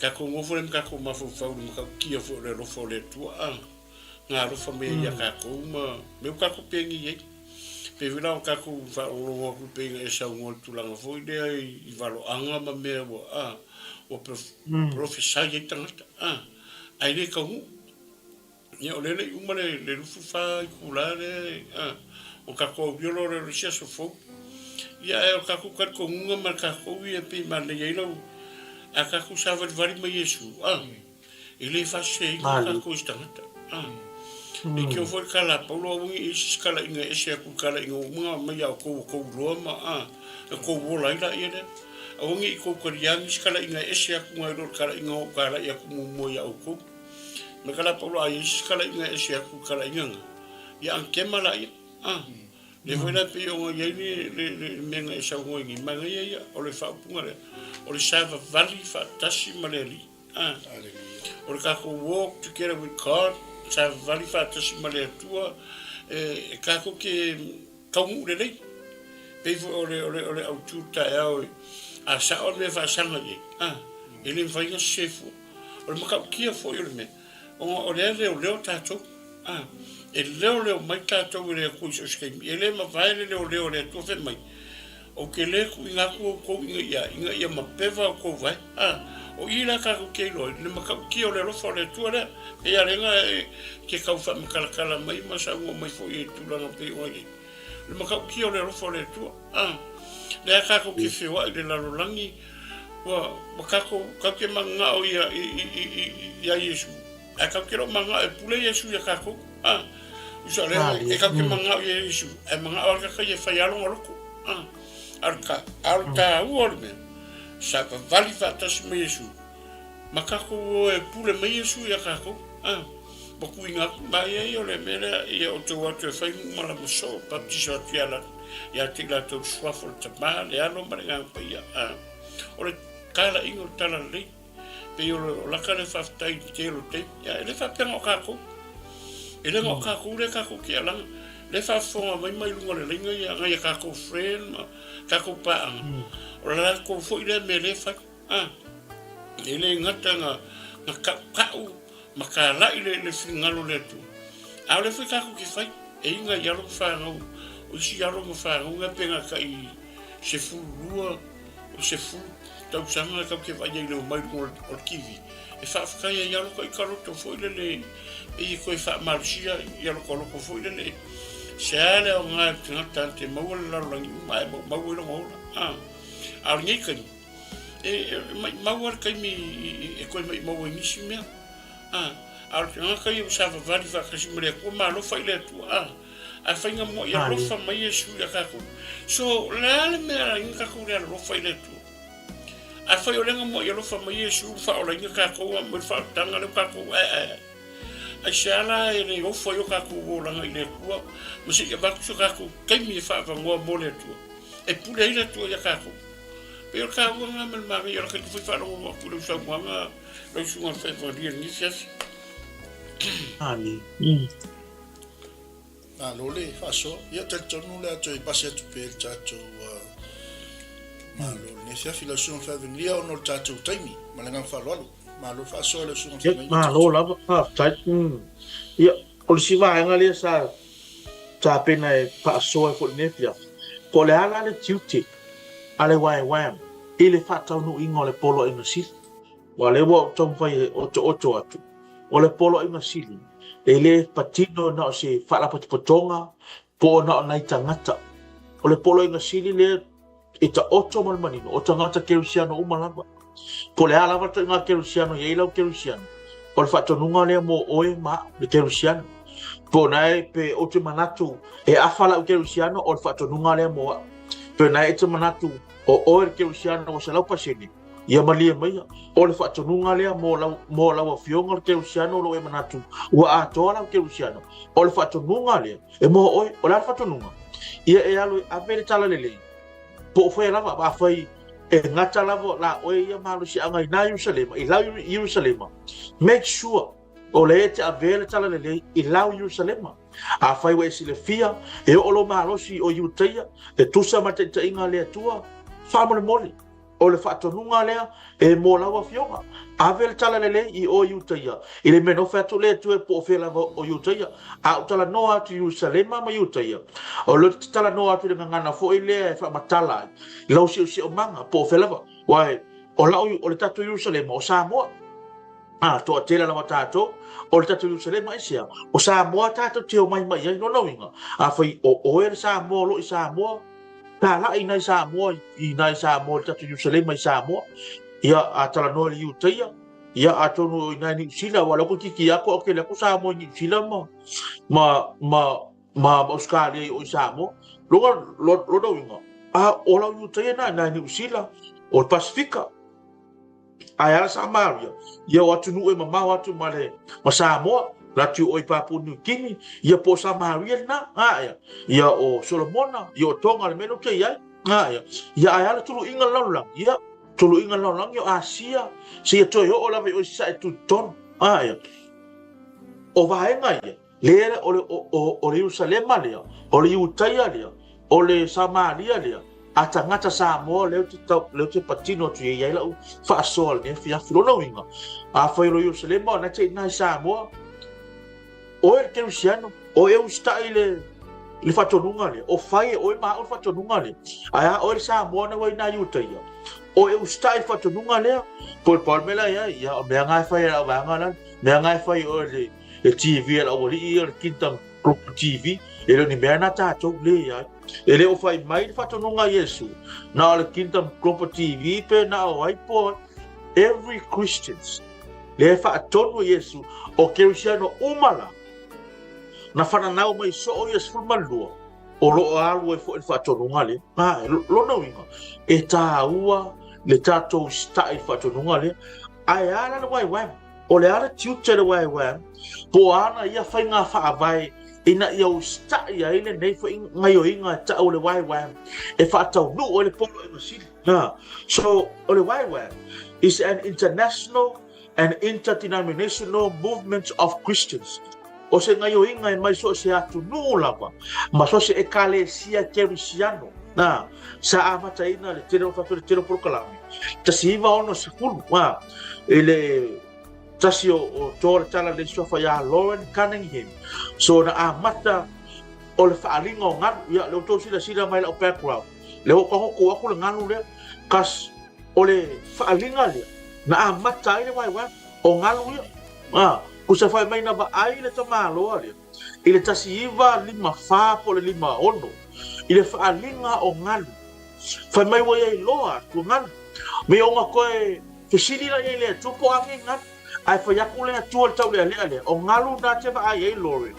B: Tatou nofo lea ma tatou mafaufau i le matautia foi o le alofa o le Atua, a, na alofa mai ai ia tatou ma mea ua tatou penei ai. Pei foi la o tatou faalogologo atu pei na e saunoa i le tulaga foi lea i valoaga ma mea ua, a, ua prophesy ai tagata, a, ae le taunuu. Ia, o lea e le i uma le 24 itula lea, a, o tatou aulia loa lea o le isi aso fou. Ia, ae o le tatou talitonuga ma le tatou ia e pei e manaia ai lau, a tatou savalivali ma Iesu, a, e le faaseseina tatou e se tagata, a. E teo foi le tala a Paulo, aua ne i i ai se isi talaiga e ese atu i le talaiga ua uma ona aumai ia outou ua outou iloa ma, a, e outou ola ai laia lea. Aua ne i outou taliā nisi talaiga e ese atu nai lo le talaiga na ou talai atu muamua ia outou. Me ka la paulo a i isi kalaiga e ese atu i kalaiga na, ia anakema laia, a. Lea foi la pei ona i ai le, le, le mea na e saunoa ai nei, manaia ia, o le faaupuga lea, o le savavali faatasi ma le Alii, a. O le tatou walk together with God, savavali faatasi ma le Atua, e, e tatou te taunuu lelei. Pei foi o le, o le, o le autu taeao, a sao le mea e faasaga i ai, a, e le mafai ona sese fua. O le matautia foi o le mea, ona o lea e leoleo tatou, a, e leoleo mai tatou e le Atua i so o se taimi. E le mavae le leoleo a le Atua fai mai, Ou te le tuuina atu outou ina ia, ina ia mapeva outou vae. A, o i la tatou te iloa ai le matautia o le alofa o le Atua lea. Pei lava lea e te tau faamatalatala mai ma saunoa mai foi i tulaga pei ona i ai. Le matautia o le alofa o le Atua. A, lea tatou te feoai i le lalolagi, Ua, ua tatou, tatou te mananao ia, i, i, i, i, iā Iesu, ae tatou te le o mananao e pule Iesu iā tatou. A, usa lea, e tatou te mananao iā Iesu, ae mananao lava le tagata ia e fai lava lona loto. A, a o le ta, a o le taua o le mea, sa vavali faatasi ma Iesu, ma tatou o e pule mai Iesu iā tatou. A, ua tuuina atu mai ai o le mea lea, ia outou o atu e fai nuu malama soo, baptiso atu ia latou. Ia te i latou le suafa o le Tama, le Alo ma le Agaga Paia. A o le talaiga o le talalelei, pei o le o laka lea faafetai i le tele o taimi. Ia, e le faapea na o tatou. E le na o tatou lea tatou te alaga. Lea faafofoga mai mai luga o le laina ia nai a tatou friend ma tatou paaga. O le latou foi lea mea lea e fai. A e le gata na na tautau ma talai le le finagalo o le Atua, a o lea foi tatou te fai, e i nai alo ma fanau, o isi alo ma fanau na pe na tai 12 o 10 tausaga tatou te vaai ai i le omai i luga o le TV, e faafetai ai alo ka ita loto foi lele e ia toe faamalosia ia lota loto foi lele se a le aoga i le tagata te maua le lalolagi uma ae maumau ai lona ola. A, a o lenei taimi, E maumau lava le taimi e toe maumau ai nisi mea. A, a o le tagata ia ua savavali faatasi ma le Atua, ma alofa i le Atua, a, a fai na mua'i alofa mai Iesu ia tatou. So, o le a le mea e ala ai ona tatou le alolofa i le Atua? Afai o lea na mua'i alofa mai Iesu ua faaolaina tatou a mai le faaolataga lea ua tatou aeae ai. Aisea la e le ofo ai o tatou olaga i le Atua ma se i avatu so tatou taimi e faaavanoa mo le Atua, e pule ai le Atua ia tatou? Pei o le taua lena ma le manaia o la tatou foi faalogologo atu i lau saunoaga lau susuga i le Faifagalia i lenei afiafi.
C: Amene.
A: Malo le faasoa. Ia talitonu le a toe pasi atu pea i le tatou Malo i lenei afiafi lau susuga i le Faifagalia ona o le tatou taimi ma le agaga faaaloalo. Malo le faasoa lau susuga i le
C: Faifagalia. Malo lava, faafetai. Ia, o le isi vaega lea sa tapena e faasoa ai foi i lenei afiafi, po o le a la le tiute a le YWAM i le faataunuuina o le Poloaiga Sili. Aua o lea ua ou taumafai e otooto atu, o le Poloaiga Sili, e le patino na o se faalapotopotoga po o na o nai tagata. O le poloaiga sili lea e taoto ma le manino, o tagata kerisiano uma lava. Po o le a lava le ituaiga kerisiano e i ai lau kerisiano, o le faatonuga lea mo oe ma au, le kerisiano. Po o na pe ou te manatu e afa lau kerisiano, o le faatonuga lea mo au. Pe o na e te manatu o oe le kerisiano ua 100%, ia malie maia, o le faatonuga lea mo lau, mo lau afioga le kerisiano o lo o e manatu ua atoa lau kerisiano, o le faatonuga lea e mo oe. O le a le faatonuga? Ia e alu e ave le talalelei, po o fea lava, afai e gata lava la oe ia malosiaga i nā Ierusalema, i lau Ierusalema, make sure o lea e te avea le talalelei i lau Ierusalema. Afai ua e silafia, e oo lou malosi o Iutaia, e tusa ma le taitaiga a le Atua, faamolemole, O le faatonuga lea e mo lau afioga. Ave le talalelei i o Iutaia, i le mea nofe atu le Atua po o fea lava o Iutaia. A ou talanoa atu i Ierusalema ma Iutaia, o lea ou te talanoa atu i le gagana foi lea e faamatala ai lau siosiomaga po o fea lava. Aua o lau, o le tatou Ierusalema o Samoa. A, toatele lava tatou, o le tatou Ierusalema aisea? O Samoa tatou te omai mai ai. Lona uiga, afai o oe le Samoa o lo o i Samoa, Talai nai Samoa i nai Samoa i le tatou Ierusalema i Samoa. Ia, a talanoa i le Iutaia, ia, atonu i nai Niu Sila, aua o lea ua toeitiiti atu au tele atu Samoa i Niu Sila ma, ma, ma, ma, ma Ausetalia i o i Samoa. Lona, lona uiga, a o lau Iutaia na i nai Niu Sila, o le Pasifika. Ae a Samaria, ia o atunuu e mamao atu ma le ma Samoa, la atu i o i Papua New Guinea, ia po o Samaria lena, a ea, ia o Solomona, ia o Tonga le mea lea ou te i ai, a ea, ia ae a le tuluiga le lalolagi, ia, tuluiga le lalolagi o Asia, seia toe oo lava i o i Sasae tutotonu, a ea. O vaega ia, Lea o le, o, o, o le Ierusalema lea, o le Iutaia lea, o le Samaria lea, a tagata Samoa lea ou te, tau, lea ou te patino atu i ai lau faasoa i lenei afiafi. Lona uiga, afai o le Ierusalema o lena te i ina i Samoa, oe le Kerisiano, o e usitai i le, i le faatonuga lea, o fai e oe ma au le faatonuga lea. Ae a oe le Samoa na ua i ina i Iutaia, o e usitai i le faatonuga lea, po o le pau le mea la i ai, ia, o mea na e fai e lau vaega la, mea na e fai oe le, le TV a le aualii ia, le Kingdom Global TV, e le o ni mea na tatou, leai. E le o fai mai le faatonuga a Iesu, na o le Kingdom Global TV pe na o ai po ai. Every Christians, lea e faatonu e Iesu, o Kerisiano uma la, na fananau mai soo ia 12, o lo o alu ai foi le faatonuga lea. A, lona uiga, e tāua le tatou usitai i le faatonuga lea. Ae a la le YWAM? O le a le tiute o le YWAM, po o ana ia faiga faavae ina ia usitai ai lenei foi gaioiga e tau o le YWAM e faataunuu ai le poloaiga sili. Na. So, o le YWAM is an international and interdenominational movement of Christians. O se gaioiga e mai so o se atunuu lava ma so o se ekalesia kerisiano. Na, sa amataina le tele o le tele o polokalame, 1960, na, i le tasi o, o toa le tala le suafa ia Lauren Cunningham. So na amata o le faaaliga o galu. Ia, le outou silasila mai lau background. Le ua tago aku le galu lea. Kas o le faaaliga lea, na amata ai le YWAM, o galu ia. Ah, kusa fai mai na vaai le tamaloa lea i le 1954 po o le 56 i le faaaliga o galu. Fai mai ua ia iloa atu galu. Me ona koe fesili la ia i le Atua po o a nei galu. Ae fai atu le Atua i le taulealea lea, o galu na te vaai ai Lauren,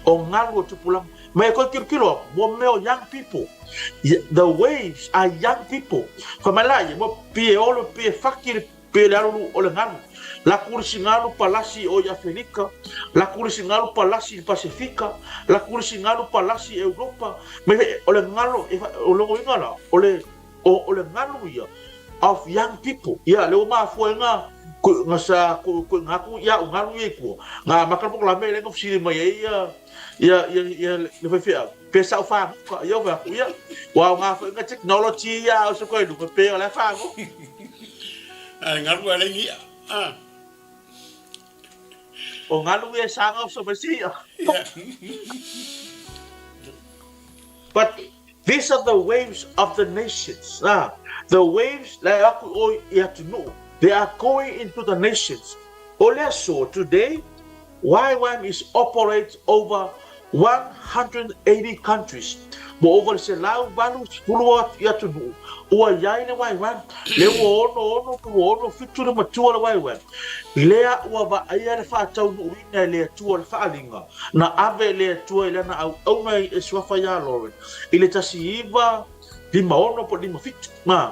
C: o galu o tupulaga. Ma e koe tilotilo atu, mo mea o young people. The waves are young people. Fai mai la ia, mo pie olo, pie faki le Pe le alu o le galu. La kulisi galu palasi i o i Afelika, la kulisi galu palasi i Pasefika, la kulisi galu palasi i Europa, me o le galo, o lona uiga la, o le, o, o le galu ia of young people. Ia, le ua mafua ai nga, nga sa ku, ku nga ku ia u galu ia i tua. Nga maka le polokalame le nga fesili mai ai ia, ia, ia, ia le faifeau. Pe sa u faagoka, ia ua fai atu, ia, ua aoga foi nga technology ia au se koe luga, pe o la e faagoka.
B: Ae galu a leai i'a, a.
C: O galu ia e saga so mai se i'a. But these are the waves of the nations. Ah, the waves la e aku o i atunuu. They are going into the nations. O le aso, today, YWAM is operates over 180 countries, ua ova i le 180 i atunuu ua i ai le YWAM, lea ua 66 pe ua 67 le matua o le YWAM, lea ua vaaia le faataunuuina e le Atua o le faaaliga na ave e le Atua i Lana auauna e suafa ia Lauren i le 19 56 po o le 57. Na,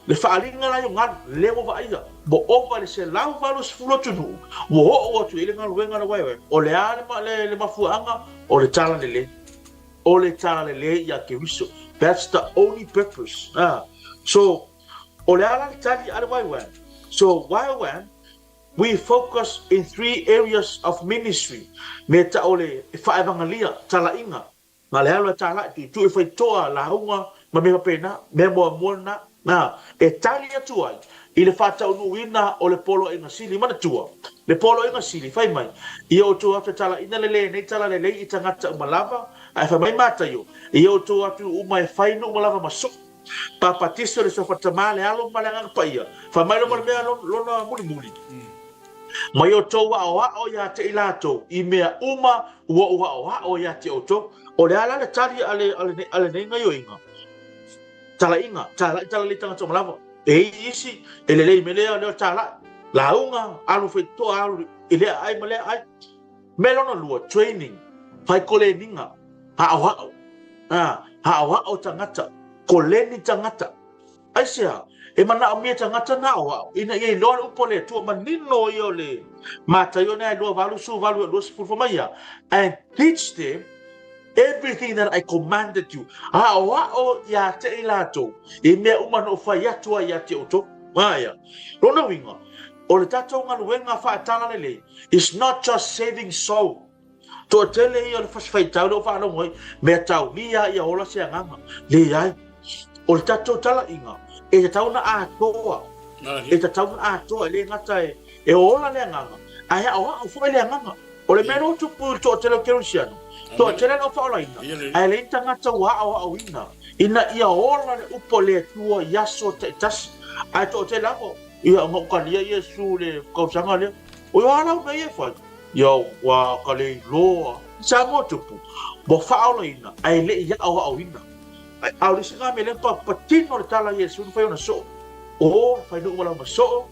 C: le faaaliga la i o galu, lea ua vaaia, ua ova i le 180 atunuu ua oo atu i ai le galuega a le YWAM. O le a le, le mafuaaga? O le talalelei. O le talalelei ia Keriso. That's the only purpose. Ah. So, o le a la le tali a le YWAM? So, YWAM, we focus in three areas of ministry, me ta o le whaevangalia, talaiga, Na le alu a Tāla'i, tuitui whaitoa, lauga, ma mea faapena, mea muamua lena, na, e tali atu ai i le faataunuuina o le Poloaiga Sili. Manatua, le Poloaiga Sili, fai mai, Ia outou atu e talaina le lenei talalelei i tagata uma lava, ae fai mai Mataio, Ia outou atu uma e fai nuu uma lava ma soo, papatiso le suafa Tama, le Alo ma le Agaga Paia, fai mai loma le mea lona mulimuli. Mai outou aoao ia te i latou i mea uma ua ou aoao ia te outou. O le a la le tali a le, a le, a lenei gaioiga? Talaiga, talai talalei tagata uma lava. E i isi, e lelei me lea, lea o talai. Lauga, alu faitotoa, alu i lea aai ma lea aai. Mea lona lua, training, fai koleniga, aoao. Ah, aoao tagata, koleni tagata. Aisea? E manaomia tagata na aoao ina ia iloa le upu a le Atua manino ia o le Mataio na e 28, 20 fai mai ia, And teach them everything that I commanded you. Aoao ia te i latou i mea uma na ou fai atu ai ia te outou. Aia. Lona uiga, o le tatou galuega faatalalelei is not just saving soul. Toatele ia o le fasifaitau lea ua faalogo ai, mea taulia ia ola se agaga. Leai. O le tatou talaiga, e tatau ona atoa. E tatau ona atoa, e le gata e, e ola le agaga, ae aoao foi le agaga. O le mea lea ua tupu i le toatele o Kerisiano, toatele na faaolaina, ae leai ni tagata ua aoaoina ina ia ola le upu a le Atua i aso taitasi. Ae toatele lava, ia, na ou talia Iesu i le tausaga lea. O a lau mea ia e fai? Ia ua ka le iloa. Samoa tupu, ua faaolaina ae le i aoaoina. A o le isi na mea lea pa patino le tala a Iesu na fai ona soo. O, fai nuu ma lau ma soo,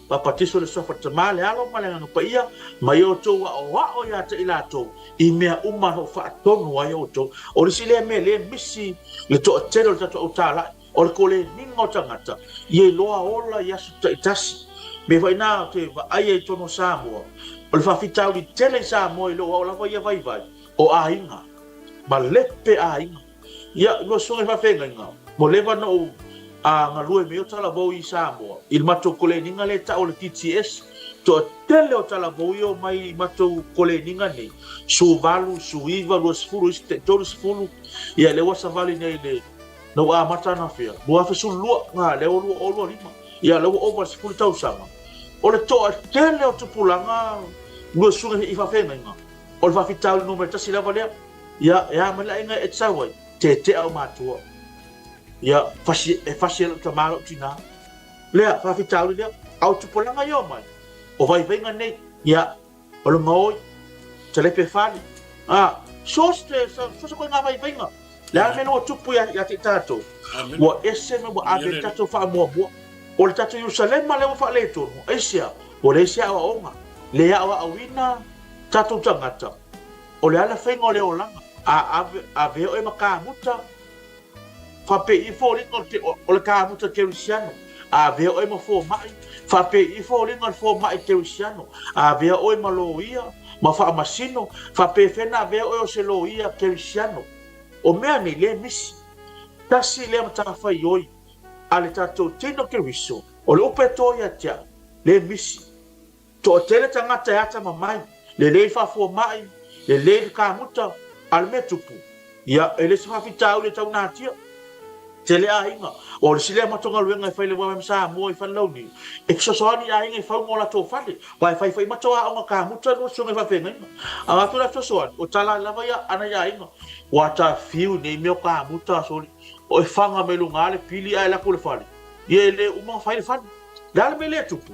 C: papatiso le suafa Tama, le Alo ma le Agaga Paia, ma ia outou aoao ia te i latou i mea uma na ou faatonu ai outou. O le isi lea mea lea misi le toatele o le tatou au talai. O le koleniga o tagata, ia iloa ola i aso taitasi. Mea foi na ou te vaai ai i totonu o Samoa, o le faafitauli tele i Samoa i lou ao lava ia vaivai, o aiga, malepe aiga. Ia, lua susuga i faafeagaiga, ua leva ona ou galue mea o talavou i Samoa, i le matou koleniga lea e tau o le TTS, toatele o talavou ia omai i matou koleniga nei, 18, 19, 20, isi 30, ia lea ua savali nei i le Na ua amata anafea? 2012, ngā, lea ua 2025. Ia, lea ua ova i le 10 tausaga. O le toatele o tupulaga lua susuga i faafeagaiga, o le faafitauli numera tasi lava lea. Ia, e a mai le aiga e te sau ai? Tetea o matua. Ia, fasi, e fasi e lou tama lou tinā. Lea, faafitauli lea. A o tupulaga ia omai, o vaivaiga nei. Ia, O le gaoi, talepe fale, a, so se, so se koe ngā vaivaiga. Le a mea ua tupu ia, ia te i tātou. Ua ese me ua ave le tātou whaamuamua. O le tātou Ierusalema lea ua faaletonu, aisea, ua leai se aoaoga, le aoaoina tātou tagata. O le ala faiga o le olaga, a ave, avea oe ma kamuta, Faapei i foliga o le kamuta kerisiano, a avea oe ma fomai, faapei i foliga o le fomai kerisiano, a avea oe ma loia, ma faamasino, faapefea na avea oe o se loia kerisiano. O mea nei le misi. Tasi lea matafaioi a le tatou tino Keriso, o le upu e to ia te au, le misi. Toatele tagata e atamamai, lelei faafuama'i, lelei le kamuta, a le mea tupu, ia, e le se faafitauli e tau natia. Tele aiga, o le isi lea matou galuega e fai i le YWAM Samoa i Falelauniu, e fesoasoani i aiga i fau mo latou fale, aua e fai foi matou aoga kamuta lua susuga i faafeagaiga. A avatu la fesoasoani, o tala lava ia a nai aiga, ua ta fiu nei mea o kamuta, soli, o e faga mai luga le pili ae lako i le fale, ia e le uma ona fai le fale. Le a le mea lea e tupu?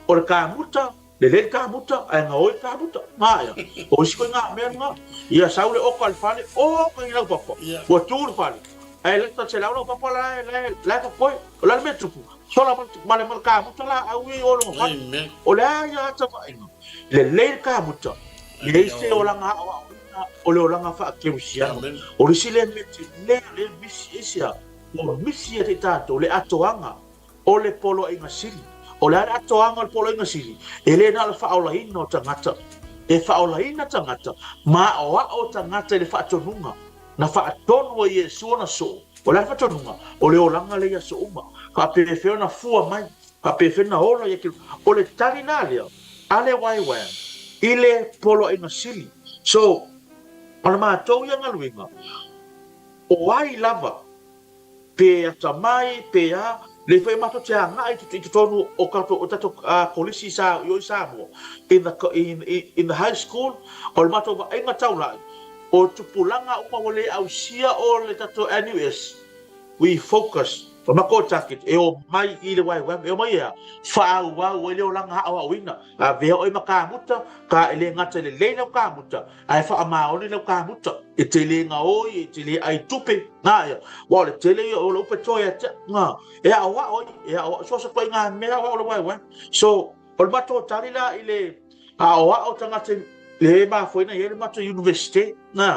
C: O le kamuta, Lelei le kamuta, ae gaoi le kamuta. Ngā ea. O isi koe ngā mea ngā. Ia sau le oka i le fale, oka i laupapa. Ua tu le fale. Ae lata 100 laupapa la e, la e, la e popoe. O le a le mea tupu? Sola ma, ma le, ma le kamuta laau ia i o lona fale. O le a ia ata vaaiga? Lelei le kamuta. Leai se olaga aoaoina o le olaga faakerisiano. O le isi lea mea tele o lea e misi, aisea? Ua misi ia te i tatou le atoaga o le Poloaiga Sili. O le a le atoaga o le Poloaiga Sili? E le na o le faaolaina o tagata. E faaolaina tagata ma aoao tagata i le faatonuga na faatonu e Iesu ona soo. O le a le faatonuga? O le olaga lea i aso uma. Faapefea ona fua mai? Faapefea ona ola ia kilo? O le tali la lea a le YWAM i le Poloaiga Sili. So, o le matou ia galuega, o ai lava pe atamai pe a, lea foi matou te agai i totonu o tatou o tatou kolisi sa i o i Samoa in the in in the high school, o le matou vaaiga taulai, o tupulaga uma ua le ausia o le tatou NUS, we focus, o le matou target e omai i le YWAM, e omai e a? Faaauau ai le olaga aoaoina, avea oe ma kamuta, ka e le gata i le lelei lau kamuta, Ae faamaoni lau kamuta, e te le gaoi, e te le ai tupe, ngā ia. Ua o le tele ia o le upe toe a te, ngā, e aoao ai, e aoao, so se koe ngā mea aoao le waewae. So, o le matou tali la i le aoao tagata le e mafuaina i ai le matou universite, ngā,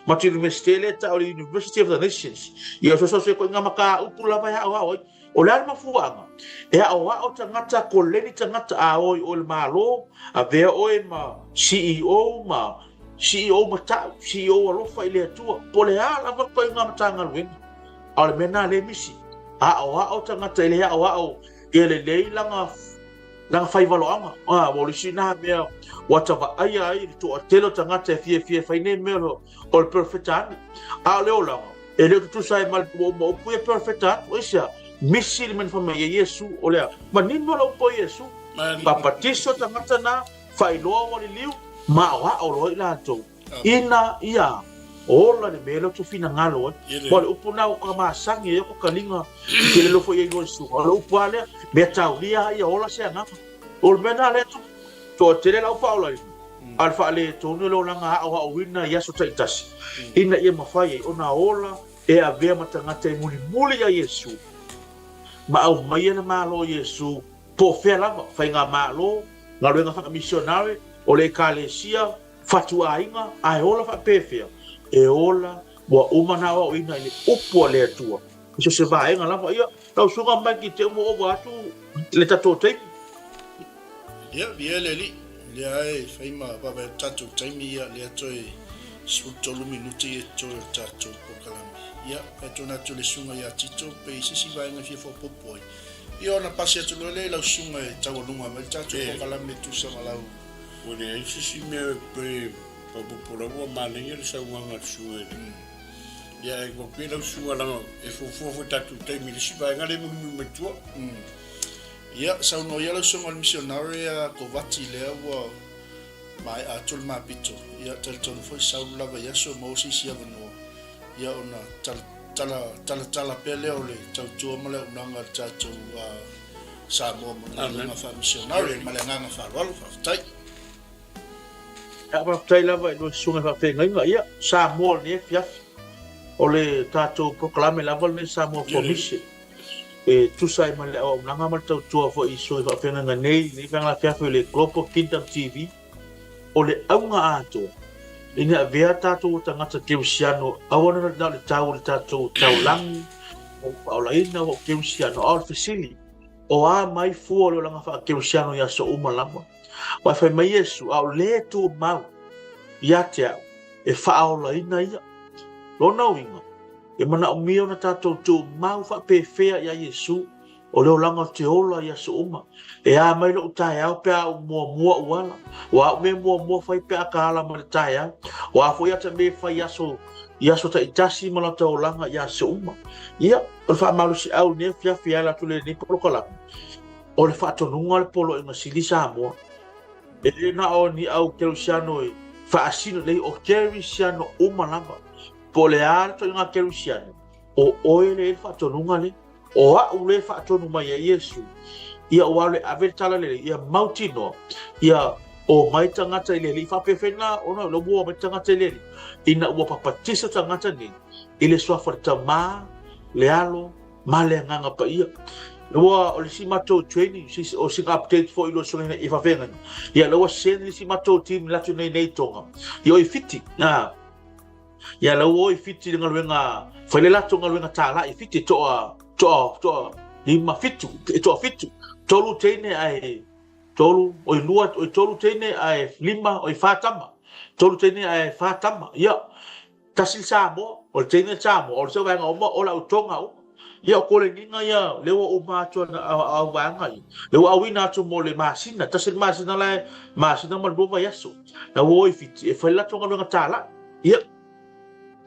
C: matou universite lea e tau o le University of the Nations. Ia, so so se koe ngā mataupu lava e aoao ai. O le a le mafuaaga? E aoao tagata, koleni tagata, a o i o le Malo, avea oe ma CEO ma CEO matau, CEO alofa i le Atua, po o le a lava le ituaiga Matagaluega. A o le mea lena lea e misi. Aoao tagata e le aoao ia lelei lana lana faivaloaga. A, ua o le isi lena mea ua ta vaaia ai le toatele o tagata e fiafia e fai nei mea o le perofeta ane. A o le olaga, e le o tutusa ai ma le ua uma upu ia perofeta atu. Aisea? Misi le mea na fai mai ai Iesu, o le a? Manino le upu a Iesu, Papatiso tagata na, faailoa ua liliu, ma aoao loa i latou, ina ia ola le mea lea ou te finagalo ai. Aua o le upu lena ua ka masani ai o ka kaliga i te lelo foi ai loa i suka. O le upu lava lea, mea taulia lava ia ola se agaga. O le mea lena lea e tupu. Toatele lau faaolaina, a o le faaletonu o le olaga aoaoina i aso taitasi, ina ia mafai ai ona ola e avea ma tagata e mulimuli iā Iesu, ma aumaia le Malo o Iesu, po o fea lava, faigamalo, galuega faamisionare, o le Ekalesia, fatuaiga, a e ola faapefea? E ola ua uma ona aoaoina i le upu a le Atua, i so o se vaega lava. Ia, lau susuga Mike i te ua ova atu le tatou taimi.
A: Ia, viia le Alii, lea e fai ma vavae o le tatou taimi, ia, lea toe 13 minute ia totoe o le tatou polokalame. Ia, faitona atu i le susuga ia Tito, pe i se isi vaega e fia faaopoopo ai. Ia, ona pasi atu loa lea i lau susuga e taualuga mai le tatou polokalame e tusa ma lau.
B: Ua leai se isi mea e faaopoopo lau ua manaia le saunoaga a le susuga i le. Ia, ae ua pei lau susuga leaga e fuafua foi tatou taimi i le isi vaega lea e mulimuli mai tua.
A: Ia, saunoa ia lau susuga o le misionare a Kovati lea ua maea atu le mapito. Ia, talitonu foi sau lava i aso maua se isi avanoa, ia ona tala, tala, talatala pea lea o le tautua ma le auaunaga a le tatou Samoa mo le galuega faamisionare. Ma le agaga faaaloalo, faafetai.
C: Ia, faafetai lava i lua susuga faafeagaiga. Ia, Samoa o lenei afiafi. O le tatou polokalame lava lenei Samoa for Mission. E tusa ai ma le auaunaga ma le tautua foi i sui faafeagaiga nei i lenei vaega afiafi o le Global Kingdom TV. O le auga atoa, ina avea tatou tagata kerisiano, aua na o le tau o le tatou taulagi, o le faaolaina o kerisiano, a o le fesili, o a mai fua o le olaga faakerisiano i aso uma lava? Aua e fai mai Iesu, a o le tumau ia te au, e faaolaina ia. Lona uiga, e manaomia ona tatou tumau faapefea iā Iesu, o le olaga o te ola i aso uma. E a mai loʻu taeao pe a ou muamua ou ala? O a ou mea muamua fai pe a ka ala mai le taeao? O a foi ata mea e fai i aso, i aso taitasi ma lota olaga i aso uma? Ia, o le faamalosiau i lenei afiafi e ala atu lenei polokalame, o le faatonuga o le Poloaiga Sili Samoa. E le na o ni au Kerisiano e faasino lelei, o Kerisiano uma lava. Po o le a le ituaiga Kerisiano, o oe lea e i ai le faatonuga lea. O a'u lea e faatonu mai ai Iesu. Ia ua alu e ave le tala lelei, ia mautinoa, ia omai tagata i le Alii. Faapefea ona o lea ua omai tagata i le Alii, ina ua papatiso tagata nei i le suafa o le Tama, le Alo, ma le Agaga Paia. Ua o le isi matou training, o sina update foi lo susuga i faafeagaiga. Ia lea ua send le isi matou team le atu nei nei i Tonga. Ia o i Fiti. Ah. Ia la ua o i Fiti le galuega, fai le latou galuega tālai i Fiti, toa, toa, toa, lima, fitu, e toa fitu. Tolu teine ae, tolu, oi lua, oi tolu teine ae lima, oi whā tama. Tolu teine ae whā tama. Ia, tasi le Samoa, o le teine le Samoa, o le seu vaega uma, o le au Tonga uma. Ia, o Koleniga ia, lea ua uma atu ana au vaega ia. Lea ua auina atu mo le masina, tasi le masina la e, masina ma le lua vaiaso. La ua o i Fiti, e fai le latou galuega tālai. Ia,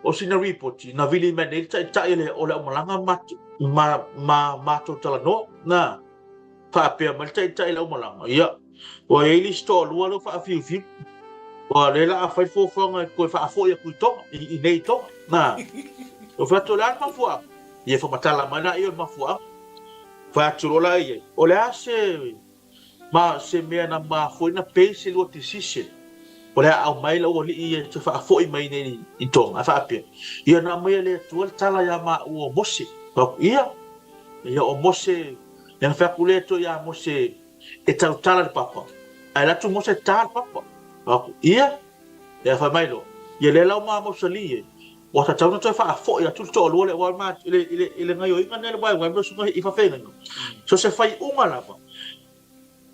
C: o sina ripoti, na vili mai nei le taitai o le aumalaga ma, ma matou talanoa, na faapea mai le taitai o le aumalaga, ia, ua i ai le isi toalua lea ua faafiufiu, ua lea la a fai le fuafuaga e toe faafoi atu i Tonga, i nei i Tonga, na. Ou fai atu, o le a le mafuaaga? Ia faamatala mai laia o le mafuaaga. Fai atu loa la i ai, o le a se Ma se mea na mafua ai na pei se lua decision, o le a aumai lau alii ia te faafoi mai nei i Tonga, a faapea, ia na aumai e le Atua le tala ia maua o Mose. Fai atu, ia, ia o Mose, ia na fai atu le Atua ia Mose e tautala le papa, ae alu atu Mose e ta le papa. Fai atu, ia, ia fai mai loa, ia lea la ua mausali e, ua tatau ona toe faafoi atu le toalua lea aua i le, i le, i le gaioiga lea le vaevae ma susuga i faafeagaiga. So se faiuga lava,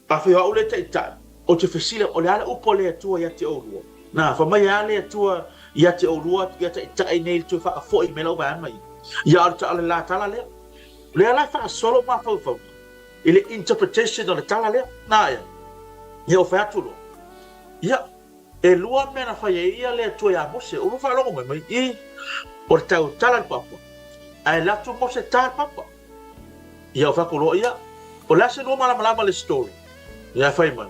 C: afai o au le taitai, ou te fesili, o le a le upu a le Atua ia te oulua? Na, fai mai e a le Atua ia te oulua ia taitai nei le toe faafoi mai lau vaega ia. Ia o le, o le la tala lea. O lea la e faasolo mafaufauga i le interpretation o le tala lea. Na ia, ia ou fai atu loa, ia, E lua mea na fai ai ia le Atua ia Mose, o lua faalogo mai mai i, o le tautala le papa, ae alu atu Mose ta le papa. Ia o fai atu loa ia, o le a se lua malamalama le story? Ia fai mai,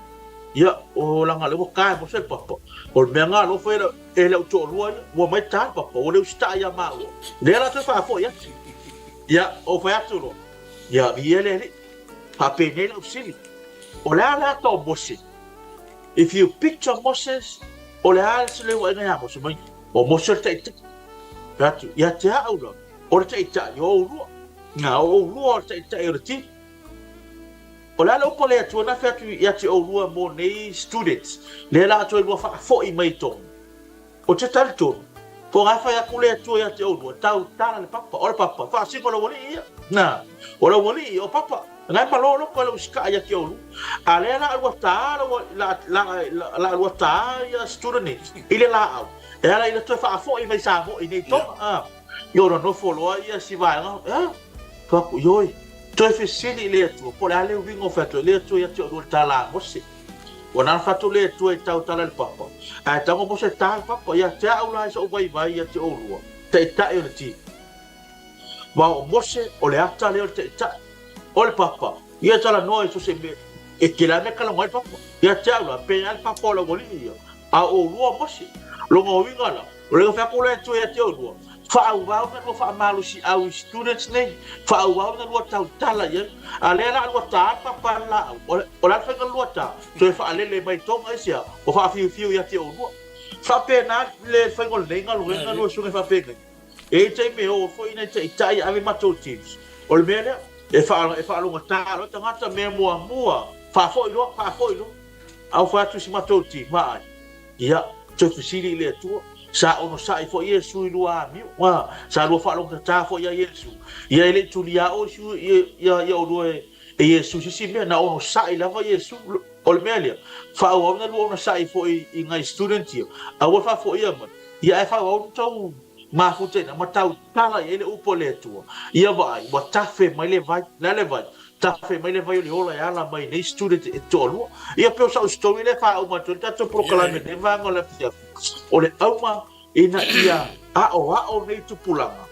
C: ia o laga lea ua ta e Mose le papa, o le mea na lea ua fai e lau toalua ia, ua mai ta le papa, ua le usitai ia maua, lea la toe faafoi atu. Ia ou fai atu loa, ia viia le Alii, faapenei lau fesili, o le a le ata o Mose? If you picture Moses, o le a se leuaiga ia Mose mai? O Mose o le taitai. Fai atu, ia te au la, o le taitai o oulua. Na, o oulua o le taitai o le tino. O le a le upu a le Atua na fai atu ia te oulua mo nei students, lea la toe lua faafoi mai i tonu. Ou te talitonu, ko ngā whai atu le Atua ia te oulua, tautala le papa, o le papa, faasino le ualii ia. Na, o le ualii, o papa, ngai malo loko e le usikaa ia te oulua. A lea la alua tā, la, la, la, la alua tā ia student nei, i le laau, e ala i le toe faafoi mai Samoa i nei Tonga, a. Ia ona nofo loa ia si vaega, a, fai atu, ioe, toe fesili i le Atua, po o le a le uiga o fai atu ai le Atua ia te oulua i le tala a Mose. Ua nana fatu le Atua e tautala i le papa, ae tago mo se ta le papa, ia te au la i so'u vaivai ia te oulua, taitai o le tino. Ma o Mose, o le ata lea o le taitai o le papa, ia talanoa i so se mea, e tele a mea kalagoa ai le papa. Ia te au la, pe a le papa o le aualii ia, a o oulua o Mose. Lona uiga la, O le wheako le Atua ia te oulua, faaauau na lua faamalosiau i students nei, faaauau na lua tautala i ai, a lea la lua ta le papa le laau, o le a le faiga lua ta, toe faalele mai Tonga aisea, ua faafiufiu ia te oulua. Faapena le faiga o lenei galuega lua susuga faafeagai. E i ai taimi e o foi nai taitai e ave matou teams. O le mea lea, e faalogata loa tagata, mea muamua, faafoi loa, faafoi loa. A ua fai atu si matou team, vaai. Ia, toe fesili i le Atua. Sa onosai foi Iesu i lua amio. A, sa lua faalogotatā foi ia Iesu. Ia e le i tulia oe si ia ia olua e e Iesu i se isi mea, na onosai lava Iesu. O le mea lea, faaauau na lua onosai foi i nai student ia, aua le faafoia mai. Ia ae faaauau na tou mafuta ina ma tautala i ai le upu a le Atua. Ia vaai, ua tafe mai le vai. Le a le vai? Tafe mai le vai o le ola e ala mai nei student e toalua. Ia pei o sau story lea e faauma atu ai le tatou polokalame nei vaega o le afiafi. O le auma ina ia aoao nei tupulaga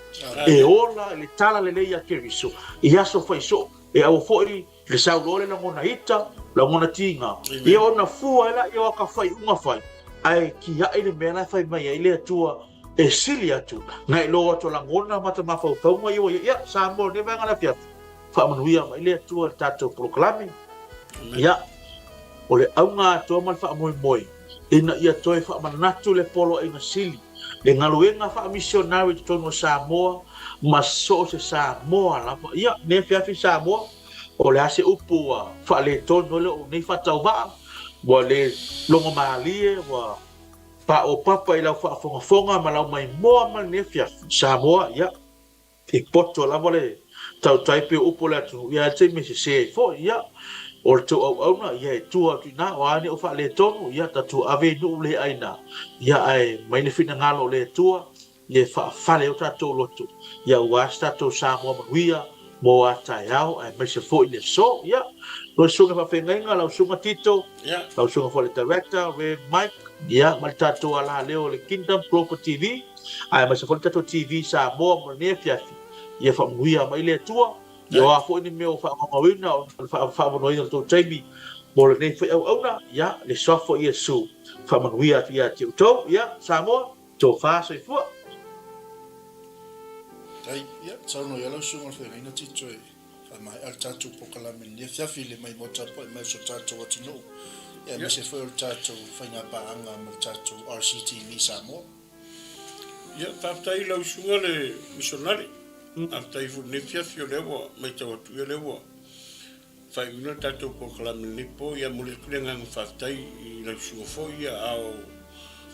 C: e ola i le tala lelei a Keriso i aso faisoo e aua foi le sau loa le lagona ita, lagona tiga, ia ona fua ai laia o aka faaiuga fai, ae tiai le mea la e fai mai ai le Atua e sili atu nai lo atu lagona ma ta mafaufauga ia ua i ai. Ia, Samoa o lenei vaega o le afiafi. Faamanuia mai le Atua i le tatou polokalame. Ia, o le auga atoa ma le faamoemoe, ina ia toe faamanatu le Poloaiga Sili, le galuega faamisionari i totonu o Samoa ma so o se Samoa lava. Ia, lenei afiafi Samoa, o le a se upu ua faaletonu ai lou nei faatauvaa, ua le logomalie, ua paopapa i lau faafogafoga ma lau maimoa mai lenei afiafi Samoa, ia, E poto lava le tautai pei o upu o le atunuu, ia ae taimi e sese ai foi, ia, o le tou auauna, ia e tua atu i ina, o a ni ou faaletonu, ia tatou ave i nuu le aina, ia ae mai le finagalo o le Atua, ia e faafale ai o tatou loto, ia aua se tatou Samoa manuia mo a taeao aemaise foi le aso. Ia, lau Susuga Faafeagaiga, lau Susuga Tito, lau Susuga foi le Director, Rev Mike, ia ma le tatou alaleo o le Kingdom Global TV, Aemaise foi le tatou TV Samoa mo lenei afiafi, ia faamanuia mai le Atua, ia o a foi ni mea ua faagaogaoina ona o le faavanoaina o le tou taimi mo lenei foi auauna, ia, le Suafa o Iesu, faamanuia atu ia te outou, ia, Samoa, tofa soifua.
A: Tai, ia, saunoa ia lau susuga o le feagaiga Tito e faamaea le tatou polokalame i lenei afiafi i le maimoa tapuai mai o si o tatou atunuu, ia, aemaise foi o le tatou faigapaaga ma le tatou RCTV Samoa.
B: Ia, faafetai i lau susuga le misionari. Faafetai foi i lenei afiafi o lea ua matau atu ia lea ua faaiuina le tatou polokalame i lenei po. Ia, momoli atu le agaga faafetai i lau susuga foi ia a o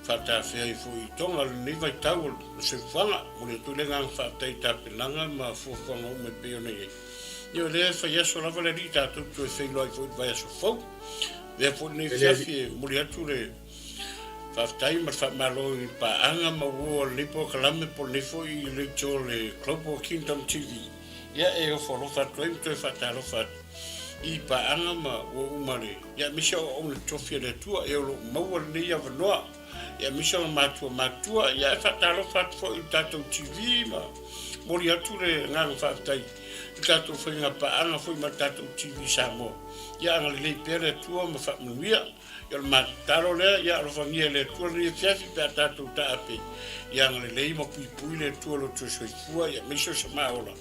B: faatafea ai foi i Tonga i lenei vaitau o le soifuaga. Momoli atu le agaga faafetai i tapenaga ma fuafuaga uma e pei ona i ai. Ia, o lea e fai aso lava le Alii tatou toe feiloai foi i le vaiaso fou. Avea foi lenei afiafi e momoli atu le Faafetai ma le faamalo i paaga ma uo a lenei polokalame po o lenei foi leitio o le Global Kingdom TV. Ia e ofo alofa atu ai ma toe faatalofa atu i paaga ma uo uma le ia aemaise o auauna totofi a le Atua e o lo o maua lenei avanoa ia aemaise o matua matutua ia e faatalofa atu foi i le tatou TV ma momoli atu le agaga faafetai i le tatou faiga paaga foi ma le tatou TV Samoa. Ia agalelei pea le Atua ma faamanuia. Ia o le matou tatalo lea, ia alofagia e le Atua lenei afiafi pe a tatou taape, ia agalelei ma puipui le Atua lo outou soifua, ia aemaise o se maola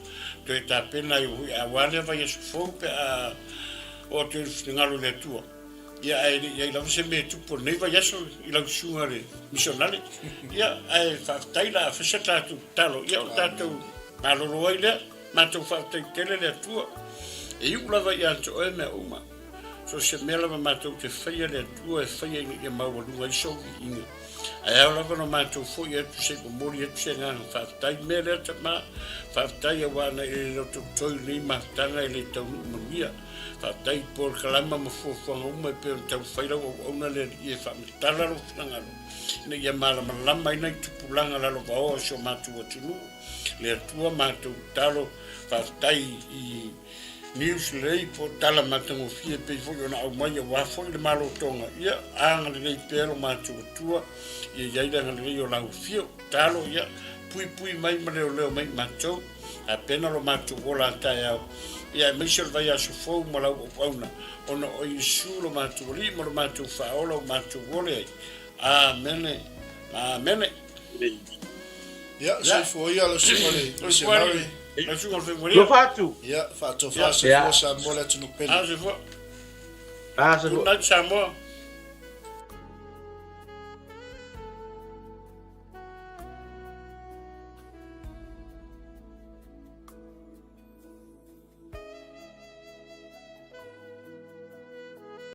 B: toe tapena ai hui aua lea vaiaso fou pe a oo atu ai le finagalo i le Atua. Ia ae le i ai lava se mea e tupu o lenei vaiaso i lau susuga le misionale. Ia ae faafetai la a fai se tatou tatalo, ia o le tatou malolo ai lea. Matou faafetai tele le Atua, e iu lava ia te oe mea uma. So o se mea lava matou te faia le Atua e faia ina ia maualuga ai sou viiga. Ae ao lava ona matou foi atu se i momoli atu se agaga faafetai. Mea lea tama, faafetai aua ana e le lotototo i lenei mafutaga e le taunuu manuia. Faafetai i polokalama ma fuafuaga uma e pei ona taumafai lau auauna le Alii e faamatala lou finagalo ina ia malamalama ai nai tupulaga lalovaoa o si o matou atunuu. Le Atua matou tatalo faafetai i News lelei po o tala matagofie pei foi ona aumai aua foi le Malo o Tonga. Ia agalelei pea lo matou Atua, ia i ai le agalelei o lau afio. Talo ia puipui mai ma leoleo mai matou, tapena lo matou ola a taeao, ia aemaise o le vaiaso fou ma lau auauna, ona o Iesu lo matou Alii ma lo matou Faaola ua matou ole ai. Amene. Amene.
A: Ia, soifua ia lau susuga le misionare.
B: Lau susuga le Faimaria.
C: Alofa atu.
A: Ia, faatofa soifua Samoa le atunuu pele.
B: Soifua. Good night Samoa.